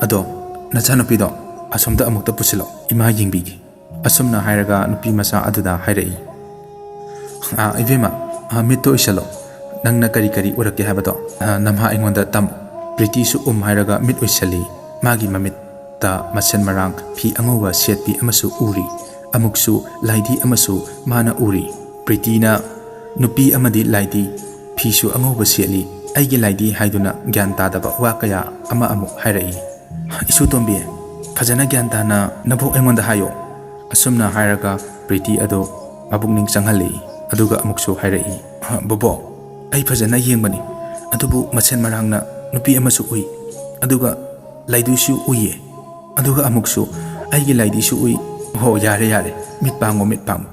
ꯑꯗꯣ ꯅꯆꯥꯅꯨꯄꯤꯗꯣ ꯑꯁꯣꯝꯗ ꯑꯃꯨꯛꯇ ꯄꯨꯁꯤꯜꯂꯣ, ꯏꯃꯥ ꯌꯦꯡꯕꯤꯒꯦ"꯫ ꯑꯁꯨꯝꯅ ꯍꯥꯏꯔꯒ ꯅꯨꯄꯤ ꯃꯆꯥ ꯑꯗꯨꯗ ꯍꯥꯏꯔꯛꯏ, "ꯑꯥ, ꯏꯕꯦꯝꯃ, ꯑꯥ, ꯃꯤꯠꯇꯣ ꯎꯏꯁꯜꯂꯣ꯫ ꯅꯪꯅ ꯀꯔꯤ ꯀꯔꯤ ꯎꯔꯛꯀꯦ ꯍꯥꯏꯕꯗꯣ, ꯑꯥ, ꯅꯝꯍꯥ ꯑꯩꯉꯣꯟꯗ ꯇꯝꯃꯨ"꯫ ꯄ꯭ꯔꯤꯇꯤꯁꯨ ꯎꯝ ꯍꯥꯏꯔꯒ ꯃꯤꯠ ꯎꯏꯁꯜꯂꯤ꯫ ꯃꯥꯒꯤ ꯃꯃꯤꯠꯇ ꯃꯁꯦꯟ ꯃꯔꯥꯡ ꯐꯤ ꯑꯉꯧꯕ ꯁꯦꯠꯄꯤ ꯑꯃꯁꯨ ꯎꯔꯤ꯫ ꯑꯃꯨꯛꯁꯨ ꯂꯥꯏꯙꯤ ꯑꯃꯁꯨ ꯃꯥꯅ ꯎꯔꯤ꯫ ꯄ꯭ꯔꯤꯇꯤꯅ ꯅꯨꯄꯤ ꯑꯃꯗꯤ ꯂꯥꯏꯙꯤ ꯐꯤꯁꯨ ꯑꯉꯧꯕ ꯁꯦꯠꯂꯤ꯫ ꯑꯩꯒꯤ ꯂꯥꯏꯙꯤ ꯍꯥꯏꯗꯨꯅ ꯒ꯭ꯌꯥꯟ ꯇꯥꯗꯕ ꯋꯥ ꯀꯌꯥ ꯑꯃ ꯑꯃꯨꯛ ꯍꯥꯏꯔꯛꯏ꯫ "ꯏꯁꯨ ꯇꯣꯝꯕꯤ, ꯐꯖꯅ ꯒ꯭ꯌꯥꯟ ꯇꯥꯅ ꯅꯕꯣꯛ ꯑꯩꯉꯣꯟꯗ ꯍꯥꯏꯌꯣ"꯫ ꯑꯁꯨꯝꯅ ꯍꯥꯏꯔꯒ ꯄ꯭ꯔꯤꯇꯤ ꯑꯗꯨ ꯃꯕꯨꯛꯅꯤꯡ ꯆꯪꯍꯜꯂꯤ꯫ ꯑꯗꯨꯒ ꯑꯃꯨꯛꯁꯨ ꯍꯥꯏꯔꯛꯏ, "ꯕꯣꯕꯣꯛ, ꯑꯩ ꯐꯖꯅ ꯌꯦꯡꯕꯅꯤ, ꯑꯗꯨꯕꯨ ꯃꯁꯦꯟ ꯃꯔꯥꯡꯅ ꯅꯨꯄꯤ ꯑꯃꯁꯨ ꯎꯏ, ꯑꯗꯨꯒ ꯂꯥꯏꯙꯤꯁꯨ ꯎꯏꯌꯦ, ꯑꯗꯨꯒ ꯑꯃꯨꯛꯁꯨ ꯑꯩꯒꯤ ꯂꯥꯏꯙꯤꯁꯨ ꯎꯏ"꯫ "ꯍꯣ, ꯌꯥꯔꯦ, ꯌꯥꯔꯦ, ꯃꯤꯠ ꯄꯥꯡꯉꯣ, ꯃꯤꯠ ꯄꯥꯡꯉꯣ"꯫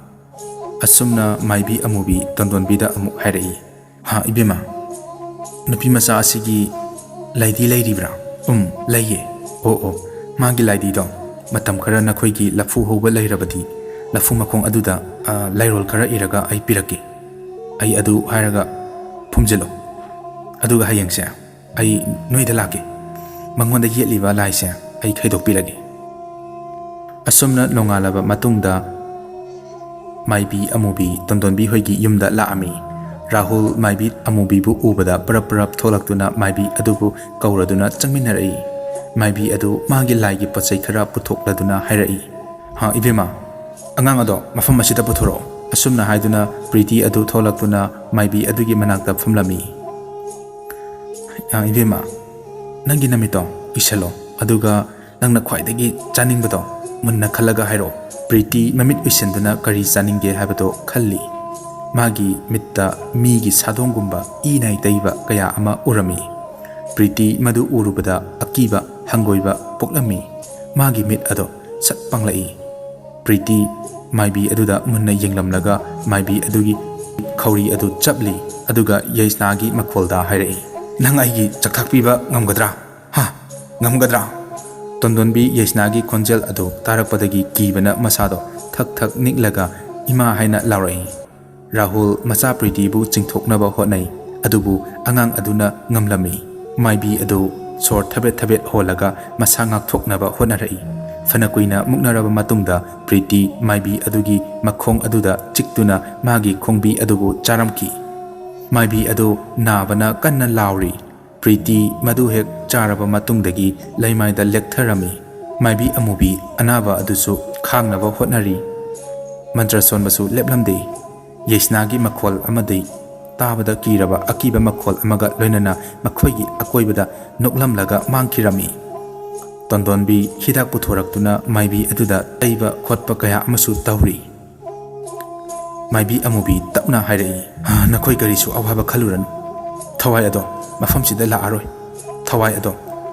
ꯑꯁꯨꯝꯅ ꯃꯥꯏꯕꯤ ꯑꯃꯨꯕꯤ ꯇꯣꯟꯗꯣꯟꯕꯤꯗ ꯑꯃꯨꯛ ꯍꯥꯏꯔꯛꯏ, "ꯍꯥ, ꯏꯕꯦꯝꯃ, ꯅꯨꯄꯤ ꯃꯆꯥ ꯑꯁꯤꯒꯤ ꯂꯥꯏꯙꯤ ꯂꯩꯔꯤꯕ꯭ꯔꯥ?" "ꯎꯝ, ꯂꯩꯌꯦ"꯫ "ꯑꯣ, ꯑꯣ, ꯃꯥꯒꯤ ꯂꯥꯏꯙꯤꯗꯣ ꯃꯇꯝ ꯈꯔ ꯅꯈꯣꯏꯒꯤ ꯂꯐꯨ ꯍꯧꯕ ꯂꯩꯔꯕꯗꯤ ꯂꯐꯨ ꯃꯈꯣꯡ ꯑꯗꯨꯗ, ꯑ, ꯂꯥꯏꯔꯣꯜ ꯈꯔ ꯏꯔꯒ ꯑꯩ ꯄꯤꯔꯛꯀꯦ꯫ ꯑꯩ ꯑꯗꯨ ꯍꯥꯏꯔꯒ ꯐꯨꯝꯖꯤꯜꯂꯣ, ꯑꯗꯨꯒ ꯍꯌꯦꯡꯁꯦ ꯑꯩ ꯅꯣꯏꯗ ꯂꯥꯛꯀꯦ꯫ ꯃꯉꯣꯟꯗ ꯌꯦꯠꯂꯤꯕ ꯂꯥꯏꯁꯦ ꯑꯩ ꯈꯩꯗꯣꯛꯄꯤꯔꯒꯦ"꯫ ꯑꯁꯨꯝꯅ ꯅꯣꯡꯉꯥꯜꯂꯕ ꯃꯇꯨꯡꯗ ꯃꯥꯏꯕꯤ ꯑꯃꯨꯕꯤ ꯇꯣꯟꯗꯣꯟꯕꯤ ꯍꯣꯏꯒꯤ ꯌꯨꯝꯗ ꯂꯥꯛꯑꯝꯃꯤ꯫ ꯔꯥꯍꯨꯜ ꯃꯥꯏꯕꯤ ꯑꯃꯨꯕꯤꯕꯨ ꯎꯕꯗ ꯄꯔꯞ ꯄꯔꯞ ꯊꯣꯛꯂꯛꯇꯨꯅ ꯃꯥꯏꯕꯤ ꯑꯗꯨꯕꯨ ꯀꯧꯔꯗꯨꯅ ꯆꯪꯃꯤꯟꯅꯔꯛꯏ꯫ ꯃꯥꯏꯕꯤ ꯑꯗꯨ ꯃꯥꯒꯤ ꯂꯥꯏꯒꯤ ꯄꯣꯠꯆꯩ ꯈꯔ ꯄꯨꯊꯣꯛꯂꯗꯨꯅ ꯍꯥꯏꯔꯛꯏ, "ꯍꯥ, ꯏꯕꯦꯝꯃ, ꯑꯉꯥꯡ ꯑꯗꯣ ꯃꯐꯝ ꯑꯁꯤꯗ ꯄꯨꯊꯣꯔꯛꯑꯣ"꯫ ꯑꯁꯨꯝꯅ ꯍꯥꯏꯗꯨꯅ ꯄ꯭ꯔꯤꯇꯤ ꯑꯗꯨ ꯊꯣꯛꯂꯛꯇꯨꯅ ꯃꯥꯏꯕꯤ ꯑꯗꯨꯒꯤ ꯃꯅꯥꯛꯇ ꯐꯝꯂꯝꯃꯤ꯫ "ꯑ, ꯏꯕꯦꯝꯃ, ꯅꯪꯒꯤ ꯅꯃꯤꯠꯇꯣ ꯎꯏꯁꯜꯂꯣ, ꯑꯗꯨꯒ ꯅꯪꯅ ꯈ꯭ꯋꯥꯏꯗꯒꯤ ꯆꯥꯅꯤꯡꯕꯗꯣ ꯃꯨꯟꯅ ꯈꯜꯂꯒ ꯍꯥꯏꯔꯛꯑꯣ"꯫ ꯄ꯭ꯔꯤꯇꯤ ꯃꯃꯤꯠ ꯎꯏꯁꯤꯟꯗꯨꯅ ꯀꯔꯤ ꯆꯥꯅꯤꯡꯒꯦ ꯍꯥꯏꯕꯗꯣ ꯈꯜꯂꯤ꯫ ꯃꯥꯒꯤ ꯃꯤꯠꯇ ꯃꯤꯒꯤ ꯁꯥꯗꯣꯡꯒꯨꯝꯕ ꯏ ꯅꯥꯏ ꯇꯩꯕ ꯀꯌꯥ ꯑꯃ ꯎꯔꯝꯃꯤ꯫ ꯄ꯭ꯔꯤꯇꯤ ꯃꯗꯨ ꯎꯔꯨꯕꯗ ꯑꯀꯤꯕ ꯍꯪꯒꯣꯏꯕ ꯄꯣꯛꯂꯝꯃꯤ꯫ ꯃꯥꯒꯤ ꯃꯤꯠ ꯑꯗꯣ ꯁꯠ ꯄꯥꯡꯂꯛꯏ꯫ ꯄ꯭ꯔꯤꯇꯤ ꯃꯥꯏꯕꯤ ꯑꯗꯨꯗ ꯃꯨꯟꯅ ꯌꯦꯡꯂꯝꯂꯒ ꯃꯥꯏꯕꯤ ꯑꯗꯨꯒꯤ ꯈꯧꯔꯤ ꯑꯗꯨ ꯆꯞꯂꯤ꯫ ꯑꯗꯨꯒ ꯌꯩꯁꯅꯥꯒꯤ ꯃꯈꯣꯜꯗ ꯍꯥꯏꯔꯛꯏ, "ꯅꯪ ꯑꯩꯒꯤ ꯆꯥꯛꯊꯥꯛ ꯄꯤꯕ ꯉꯝꯒꯗ꯭ꯔꯥ? ꯍꯥ? ꯉꯝꯒꯗ꯭ꯔꯥ?" ꯇꯣꯟꯗꯣꯟꯕꯤ ꯌꯩꯁꯅꯥꯒꯤ ꯈꯣꯟꯖꯦꯜ ꯑꯗꯨ ꯇꯥꯔꯛꯄꯗꯒꯤ ꯀꯤꯕꯅ ꯃꯁꯥꯗꯣ ꯊꯛ ꯊꯛ ꯅꯤꯛꯂꯒ "ꯏꯃꯥ" ꯍꯥꯏꯅ ꯂꯥꯎꯔꯛꯏ꯫ ꯔꯥꯍꯨꯜ ꯃꯆꯥ ꯄ꯭ꯔꯤꯇꯤꯕꯨ ꯆꯤꯡꯊꯣꯛꯅꯕ ꯍꯣꯠꯅꯩ, ꯑꯗꯨꯕꯨ ꯑꯉꯥꯡ ꯑꯗꯨꯅ ꯉꯝꯂꯝꯃꯤ꯫ ꯃꯥꯏꯕꯤ ꯑꯗꯨ ꯁꯣꯔ ꯊꯕꯦꯠ ꯊꯕꯦꯠ ꯍꯣꯜꯂꯒ ꯃꯁꯥ ꯉꯥꯛꯊꯣꯛꯅꯕ ꯍꯣꯠꯅꯔꯛꯏ꯫ ꯐꯅ ꯀꯨꯏꯅ ꯃꯨꯛꯅꯔꯕ ꯃꯇꯨꯡꯗ ꯄ꯭ꯔꯤꯇꯤ ꯃꯥꯏꯕꯤ ꯑꯗꯨꯒꯤ ꯃꯈꯣꯡ ꯑꯗꯨꯗ ꯆꯤꯛꯇꯨꯅ ꯃꯥꯒꯤ ꯈꯣꯡꯕꯤ ꯑꯗꯨꯕꯨ ꯆꯥꯔꯝꯈꯤ꯫ ꯃꯥꯏꯕꯤ ꯑꯗꯨ ꯅꯥꯕꯅ ꯀꯟꯅ ꯂꯥꯎꯔꯤ꯫ ꯄ꯭ꯔꯤꯇꯤ ꯃꯗꯨ ꯍꯦꯛ ꯆꯥꯔꯕ ꯃꯇꯨꯡꯗꯒꯤ ꯂꯩꯃꯥꯏꯗ ꯂꯦꯛꯊꯔꯝꯃꯤ꯫ ꯃꯥꯏꯕꯤ ꯑꯃꯨꯕꯤ ꯑꯅꯥꯕ ꯑꯗꯨꯁꯨ ꯈꯥꯡꯅꯕ ꯍꯣꯠꯅꯔꯤ꯫ ꯃꯟꯇ꯭ꯔ ꯁꯣꯟꯕꯁꯨ ꯂꯦꯞꯂꯝꯗꯦ꯫ ꯌꯩꯁꯅꯥꯒꯤ ꯃꯈꯣꯜ ꯑꯃꯗꯤ ꯇꯥꯕꯗ ꯀꯤꯔꯕ ꯑꯀꯤꯕ ꯃꯈꯣꯜ ꯑꯃꯒ ꯂꯣꯏꯅꯅ ꯃꯈꯣꯏꯒꯤ ꯑꯀꯣꯏꯕꯗ ꯅꯣꯛꯂꯝꯂꯒ ꯃꯥꯡꯈꯤꯔꯝꯃꯤ꯫ ꯇꯣꯟꯗꯣꯟꯕꯤ ꯍꯤꯗꯥꯛ ꯄꯨꯊꯣꯔꯛꯇꯨꯅ ꯃꯥꯏꯕꯤ ꯑꯗꯨꯗ ꯇꯩꯕ ꯈꯣꯠꯄ ꯀꯌꯥ ꯑꯃꯁꯨ ꯇꯧꯔꯤ꯫ ꯃꯥꯏꯕꯤ ꯑꯃꯨꯕꯤ ꯇꯞꯅ ꯍꯥꯏꯔꯛꯏ, "ꯅꯈꯣꯏ ꯀꯔꯤꯁꯨ ꯑꯋꯥꯕ ꯈꯜꯂꯨꯔꯅꯨ꯫ ꯊꯋꯥꯏ ꯑꯗꯣ ꯃꯐꯝꯁꯤꯗ ꯂꯥꯛꯑꯔꯣꯏ꯫ ꯊꯋꯥꯏ ꯑꯗꯣ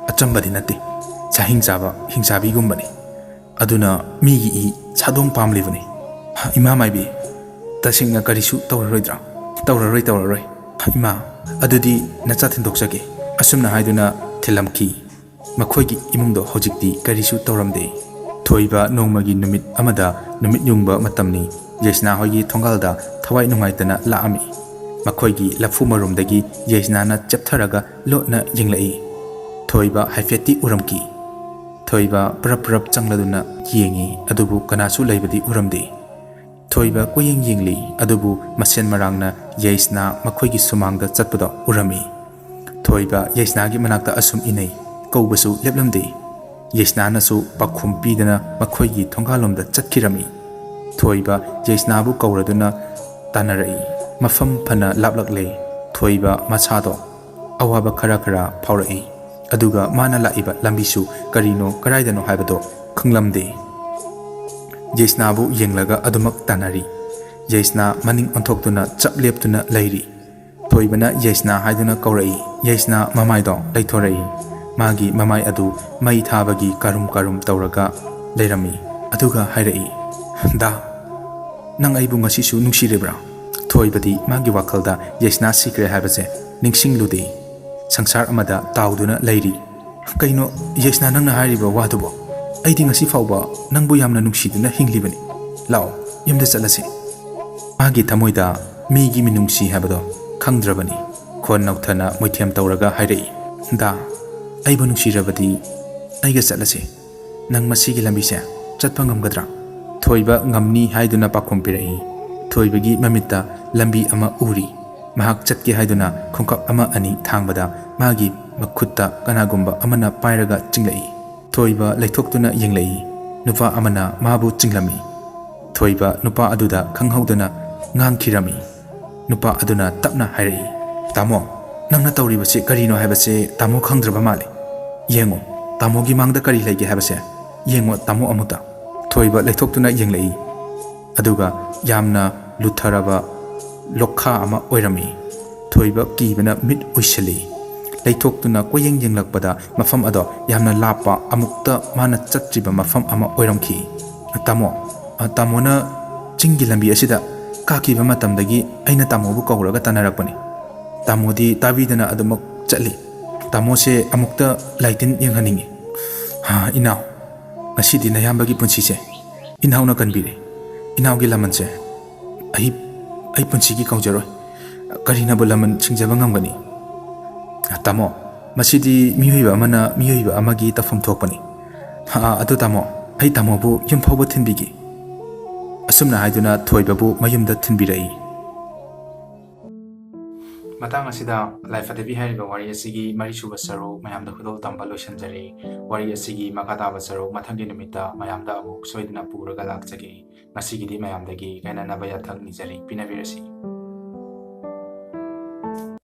ꯑꯆꯝꯕꯗꯤ ꯅꯠꯇꯦ꯫ ꯆꯥꯍꯤꯡ ꯆꯥꯕ ꯍꯤꯡꯆꯥꯕꯤꯒꯨꯝꯕꯅꯤ꯫ ꯑꯗꯨꯅ ꯃꯤꯒꯤ ꯏ ꯁꯥꯗꯣꯡ ꯄꯥꯝꯂꯤꯕꯅꯤ꯫ ꯏꯃꯥ ꯃꯥꯏꯕꯤ, ꯇꯁꯦꯡꯅ ꯀꯔꯤꯁꯨ ꯇꯧꯔꯔꯣꯏꯗ꯭ꯔꯥ?" "ꯇꯧꯔꯔꯣꯏ, ꯇꯧꯔꯔꯣꯏ꯫ ꯏꯃꯥ, ꯑꯗꯨꯗꯤ ꯅꯆꯥ ꯊꯤꯟꯗꯣꯛꯆꯒꯦ꯫" ꯑꯁꯨꯝꯅ ꯍꯥꯏꯗꯨꯅ ꯊꯤꯜꯂꯝꯈꯤ꯫ ꯃꯈꯣꯏꯒꯤ ꯏꯃꯨꯡꯗꯣ ꯍꯧꯖꯤꯛꯇꯤ ꯀꯔꯤꯁꯨ ꯇꯧꯔꯝꯗꯦ꯫ ꯊꯣꯏꯕ ꯅꯣꯡꯃꯒꯤ ꯅꯨꯃꯤꯠ ꯑꯃꯗ ꯅꯨꯃꯤꯠ ꯌꯨꯡꯕ ꯃꯇꯝꯅꯤ꯫ ꯌꯩꯁꯅꯥ ꯍꯣꯏꯒꯤ ꯊꯣꯡꯒꯥꯜꯗ ꯊꯋꯥꯏ ꯅꯨꯡꯉꯥꯏꯇꯅ ꯂꯥꯛꯑꯝꯃꯤ꯫ ꯃꯈꯣꯏꯒꯤ ꯂꯐꯨ ꯃꯔꯨꯝꯗꯒꯤ ꯌꯩꯁꯅꯥꯅ ꯆꯦꯞꯊꯔꯒ ꯂꯣꯠꯅ ꯌꯦꯡꯂꯛꯏ꯫ ꯊꯣꯏꯕ ꯍꯥꯏꯐꯦꯠꯇꯤ ꯎꯔꯝꯈꯤ꯫ ꯊꯣꯏꯕ ꯄ꯭ꯔꯞ ꯄ꯭ꯔꯞ ꯆꯪꯂꯗꯨꯅ ꯌꯦꯡꯉꯤ, ꯑꯗꯨꯕꯨ ꯀꯅꯥꯁꯨ ꯂꯩꯕꯗꯤ ꯎꯔꯝꯗꯦ꯫ ꯊꯣꯏꯕ ꯀꯣꯏꯌꯦꯡ ꯌꯦꯡꯂꯤ, ꯑꯗꯨꯕꯨ ꯃꯁꯦꯟ ꯃꯔꯥꯡꯅ ꯌꯩꯁꯅꯥ ꯃꯈꯣꯏꯒꯤ ꯁꯨꯃꯥꯡꯗ ꯆꯠꯄꯗꯣ ꯎꯔꯝꯃꯤ꯫ ꯊꯣꯏꯕ ꯌꯩꯁꯅꯥꯒꯤ ꯃꯅꯥꯛꯇ ꯑꯁꯨꯝ ꯏꯟꯅꯩ, ꯀꯧꯕꯁꯨ ꯂꯦꯞꯂꯝꯗꯦ꯫ ꯌꯩꯁꯅꯥꯅꯁꯨ ꯄꯥꯎꯈꯨꯝ ꯄꯤꯗꯅ ꯃꯈꯣꯏꯒꯤ ꯊꯣꯡꯒꯥꯜꯂꯣꯝꯗ ꯆꯠꯈꯤꯔꯝꯃꯤ꯫ ꯊꯣꯏꯕ ꯌꯩꯁꯅꯥꯕꯨ ꯀꯧꯔꯗꯨꯅ ꯇꯥꯟꯅꯔꯛꯏ꯫ ꯃꯐꯝ ꯐꯅ ꯂꯥꯞꯂꯛꯂꯦ꯫ ꯊꯣꯏꯕ ꯃꯁꯥꯗꯣ ꯑꯋꯥꯕ ꯈꯔ ꯈꯔ ꯐꯥꯎꯔꯛꯏ꯫ ꯑꯗꯨꯒ ꯃꯥꯅ ꯂꯥꯛꯏꯕ ꯂꯝꯕꯤꯁꯨ ꯀꯔꯤꯅꯣ ꯀꯔꯥꯏꯗꯅꯣ ꯍꯥꯏꯕꯗꯣ ꯈꯪꯂꯝꯗꯦ꯫ ꯌꯩꯁꯅꯥꯕꯨ ꯌꯦꯡꯂꯒ ꯑꯗꯨꯃꯛ ꯇꯥꯟꯅꯔꯤ꯫ ꯌꯩꯁꯅꯥ ꯃꯅꯤꯡ ꯑꯣꯟꯊꯣꯛꯇꯨꯅ ꯆꯞ ꯂꯦꯞꯇꯨꯅ ꯂꯩꯔꯤ꯫ ꯊꯣꯏꯕꯅ ꯌꯩꯁꯅꯥ ꯍꯥꯏꯗꯨꯅ ꯀꯧꯔꯛꯏ꯫ ꯌꯩꯁꯅꯥ ꯃꯃꯥꯏꯗꯣ ꯂꯩꯊꯣꯔꯛꯏ꯫ ꯃꯥꯒꯤ ꯃꯃꯥꯏ ꯑꯗꯨ ꯃꯩ ꯊꯥꯕꯒꯤ ꯀꯔꯨꯝ ꯀꯔꯨꯝ ꯇꯧꯔꯒ ꯂꯩꯔꯝꯃꯤ꯫ ꯑꯗꯨꯒ ꯍꯥꯏꯔꯛꯏ, "ꯗꯥ, ꯅꯪ ꯑꯩꯕꯨ ꯉꯁꯤꯁꯨ ꯅꯨꯡꯁꯤꯔꯤꯕ꯭ꯔꯥ?" ꯊꯣꯏꯕꯗꯤ ꯃꯥꯒꯤ ꯋꯥꯈꯜꯗ ꯌꯩꯁꯅꯥ ꯁꯤꯈ꯭ꯔꯦ ꯍꯥꯏꯕꯁꯦ ꯅꯤꯡꯁꯤꯡꯂꯨꯗꯦ꯫ ꯁꯪꯁꯥꯔ ꯑꯃꯗ ꯇꯥꯎꯗꯨꯅ ꯂꯩꯔꯤ꯫ "ꯀꯩꯅꯣ ꯌꯩꯁꯅꯥ, ꯅꯪꯅ ꯍꯥꯏꯔꯤꯕ ꯋꯥꯗꯨꯕꯣ? ꯑꯩꯗꯤ ꯉꯁꯤ ꯐꯥꯎꯕ ꯅꯪꯕꯨ ꯌꯥꯝꯅ ꯅꯨꯡꯁꯤꯗꯨꯅ ꯍꯤꯡꯂꯤꯕꯅꯤ꯫ ꯂꯥꯛꯑꯣ, ꯌꯨꯝꯗ ꯆꯠꯂꯁꯤ꯫" ꯃꯥꯒꯤ ꯊꯃꯣꯏꯗ ꯃꯤꯒꯤ ꯃꯤꯅꯨꯡꯁꯤ ꯍꯥꯏꯕꯗꯣ ꯈꯪꯗ꯭ꯔꯕꯅꯤ꯫ ꯈꯣꯟ ꯅꯧꯊꯅ ꯃꯣꯏꯊꯦꯝ ꯇꯧꯔꯒ ꯍꯥꯏꯔꯛꯏ, "ꯗꯥ, ꯑꯩꯕꯨ ꯅꯨꯡꯁꯤꯔꯕꯗꯤ ꯑꯩꯒ ꯆꯠꯂꯁꯤ꯫ ꯅꯪ ꯃꯁꯤꯒꯤ ꯂꯝꯕꯤꯁꯦ ꯆꯠꯄ ꯉꯝꯒꯗ꯭ꯔꯥ?" ꯊꯣꯏꯕ ꯉꯝꯅꯤ ꯍꯥꯏꯗꯨꯅ ꯄꯥꯎꯈꯨꯝ ꯄꯤꯔꯛꯏ꯫ ꯊꯣꯏꯕꯒꯤ ꯃꯃꯤꯠꯇ ꯂꯝꯕꯤ ꯑꯃ ꯎꯔꯤ꯫ ꯃꯍꯥꯛ ꯆꯠꯀꯦ ꯍꯥꯏꯗꯨꯅ ꯈꯣꯡꯀꯥꯞ ꯑꯃ ꯑꯅꯤ ꯊꯥꯡꯕꯗ ꯃꯥꯒꯤ ꯃꯈꯨꯠꯇ ꯀꯅꯥꯒꯨꯝꯕ ꯑꯃꯅ ꯄꯥꯏꯔꯒ ꯆꯤꯡꯂꯛꯏ꯫ ꯊꯣꯏꯕ ꯂꯩꯊꯣꯛꯇꯨꯅ ꯌꯦꯡꯂꯛꯏ꯫ ꯅꯨꯄꯥ ꯑꯃꯅ ꯃꯥꯕꯨ ꯆꯤꯡꯂꯝꯃꯤ꯫ ꯊꯣꯏꯕ ꯅꯨꯄꯥ ꯑꯗꯨꯗ ꯈꯪꯍꯧꯗꯅ ꯉꯥꯡꯈꯤꯔꯝꯃꯤ꯫ ꯅꯨꯄꯥ ꯑꯗꯨꯅ ꯇꯞꯅ ꯍꯥꯏꯔꯛꯏ, "ꯇꯥꯃꯣ, ꯅꯪꯅ ꯇꯧꯔꯤꯕꯁꯤ ꯀꯔꯤꯅꯣ ꯍꯥꯏꯕꯁꯤ ꯇꯥꯃꯣ ꯈꯪꯗ꯭ꯔꯕ ꯃꯥꯜꯂꯤ꯫ ꯌꯦꯡꯉꯣ, ꯇꯥꯃꯣꯒꯤ ꯃꯥꯡꯗ ꯀꯔꯤ ꯂꯩꯒꯦ ꯍꯥꯏꯕꯁꯦ ꯌꯦꯡꯉꯣ ꯇꯥꯃꯣ ꯑꯃꯨꯛꯇ꯫" ꯊꯣꯏꯕ ꯂꯩꯊꯣꯛꯇꯨꯅ ꯌꯦꯡꯂꯛꯏ꯫ ꯑꯗꯨꯒ ꯌꯥꯝꯅ ꯂꯨꯊꯔꯕ ꯂꯣꯛꯈꯥ ꯑꯃ ꯑꯣꯏꯔꯝꯃꯤ꯫ ꯊꯣꯏꯕ ꯀꯤꯕꯅ ꯃꯤꯠ ꯎꯏꯁꯤꯜꯂꯤ꯫ ꯂꯩꯊꯣꯛꯇꯨꯅ ꯀꯣꯏꯌꯦꯡ ꯌꯦꯡꯂꯛꯄꯗ ꯃꯐꯝ ꯑꯗꯣ ꯌꯥꯝꯅ ꯂꯥꯞꯄ, ꯑꯃꯨꯛꯇ ꯃꯥꯅ ꯆꯠꯇ꯭ꯔꯤꯕ ꯃꯐꯝ ꯑꯃ ꯑꯣꯏꯔꯝꯈꯤ꯫ "ꯇꯥꯃꯣ, ꯑ, ꯇꯥꯃꯣꯅ ꯆꯤꯡꯒꯤ ꯂꯝꯕꯤ ꯑꯁꯤꯗ ꯀꯥꯈꯤꯕ ꯃꯇꯝꯗꯒꯤ ꯑꯩꯅ ꯇꯥꯃꯣꯕꯨ ꯀꯧꯔꯒ ꯇꯥꯟꯅꯔꯛꯄꯅꯤ꯫ ꯇꯥꯃꯣꯗꯤ ꯇꯥꯕꯤꯗꯅ ꯑꯗꯨꯃꯛ ꯆꯠꯂꯤ꯫ ꯇꯥꯃꯣꯁꯦ ꯑꯃꯨꯛꯇ ꯂꯥꯏꯇꯤꯟ ꯌꯦꯡꯍꯟꯅꯤꯡꯉꯤ꯫" "ꯍꯥ, ꯏꯅꯥꯎ, ꯉꯁꯤꯗꯤ ꯅꯌꯥꯝꯕꯒꯤ ꯄꯨꯟꯁꯤꯁꯦ ꯏꯅꯥꯎꯅ ꯀꯟꯕꯤꯔꯦ꯫ ꯏꯅꯥꯎꯒꯤ ꯂꯃꯟꯁꯦ ꯑꯩ, ꯑꯩ ꯄꯨꯟꯁꯤꯒꯤ ꯀꯥꯎꯖꯔꯣꯏ꯫ ꯀꯔꯤꯅꯕꯨ ꯂꯃꯟ ꯁꯤꯡꯖꯕ ꯉꯝꯒꯅꯤ?" "ꯇꯥꯃꯣ, ꯃꯁꯤꯗꯤ ꯃꯤꯑꯣꯏꯕ ꯑꯃꯅ ꯃꯤꯑꯣꯏꯕ ꯑꯃꯒꯤ ꯇꯧꯐꯝ ꯊꯣꯛꯄꯅꯤ꯫ ꯑꯥ, ꯑꯗꯨ ꯇꯥꯃꯣ, ꯑꯩ ꯇꯥꯃꯣꯕꯨ ꯌꯨꯝ ꯐꯥꯎꯕ ꯊꯤꯟꯕꯤꯒꯦ꯫" ꯑꯁꯨꯝꯅ ꯍꯥꯏꯗꯨꯅ ꯊꯣꯏꯕꯕꯨ ꯃꯌꯨꯝꯗ ꯊꯤꯟꯕꯤꯔꯛꯏ꯫ ꯃꯇꯥꯡ ꯑꯁꯤꯗ ꯂꯥꯏꯐ ꯑꯗꯦꯕꯤ ꯍꯥꯏꯔꯤꯕ ꯋꯥꯔꯤ ꯑꯁꯤꯒꯤ ꯃꯔꯤꯁꯨꯕ ꯁꯔꯨꯛ ꯃꯌꯥꯝꯗ ꯈꯨꯗꯣꯜ ꯇꯝꯕ ꯂꯣꯏꯁꯤꯟꯖꯔꯦ꯫ ꯋꯥꯔꯤ ꯑꯁꯤꯒꯤ ꯃꯈꯥ ꯇꯥꯕ ꯁꯔꯨꯛ ꯃꯊꯪꯒꯤ ꯅꯨꯃꯤꯠꯇ ꯃꯌꯥꯝꯗ ꯑꯃꯨꯛ ꯁꯣꯏꯗꯅ ꯄꯨꯔꯒ ꯂꯥꯛꯆꯒꯦ꯫ ꯉꯁꯤꯒꯤꯗꯤ ꯃꯌꯥꯝꯗꯒꯤ ꯀꯥꯏꯅꯅꯕ ꯌꯥꯊꯪ ꯅꯤꯖꯔꯤ, ꯄꯤꯅꯕꯤꯔꯁꯤ꯫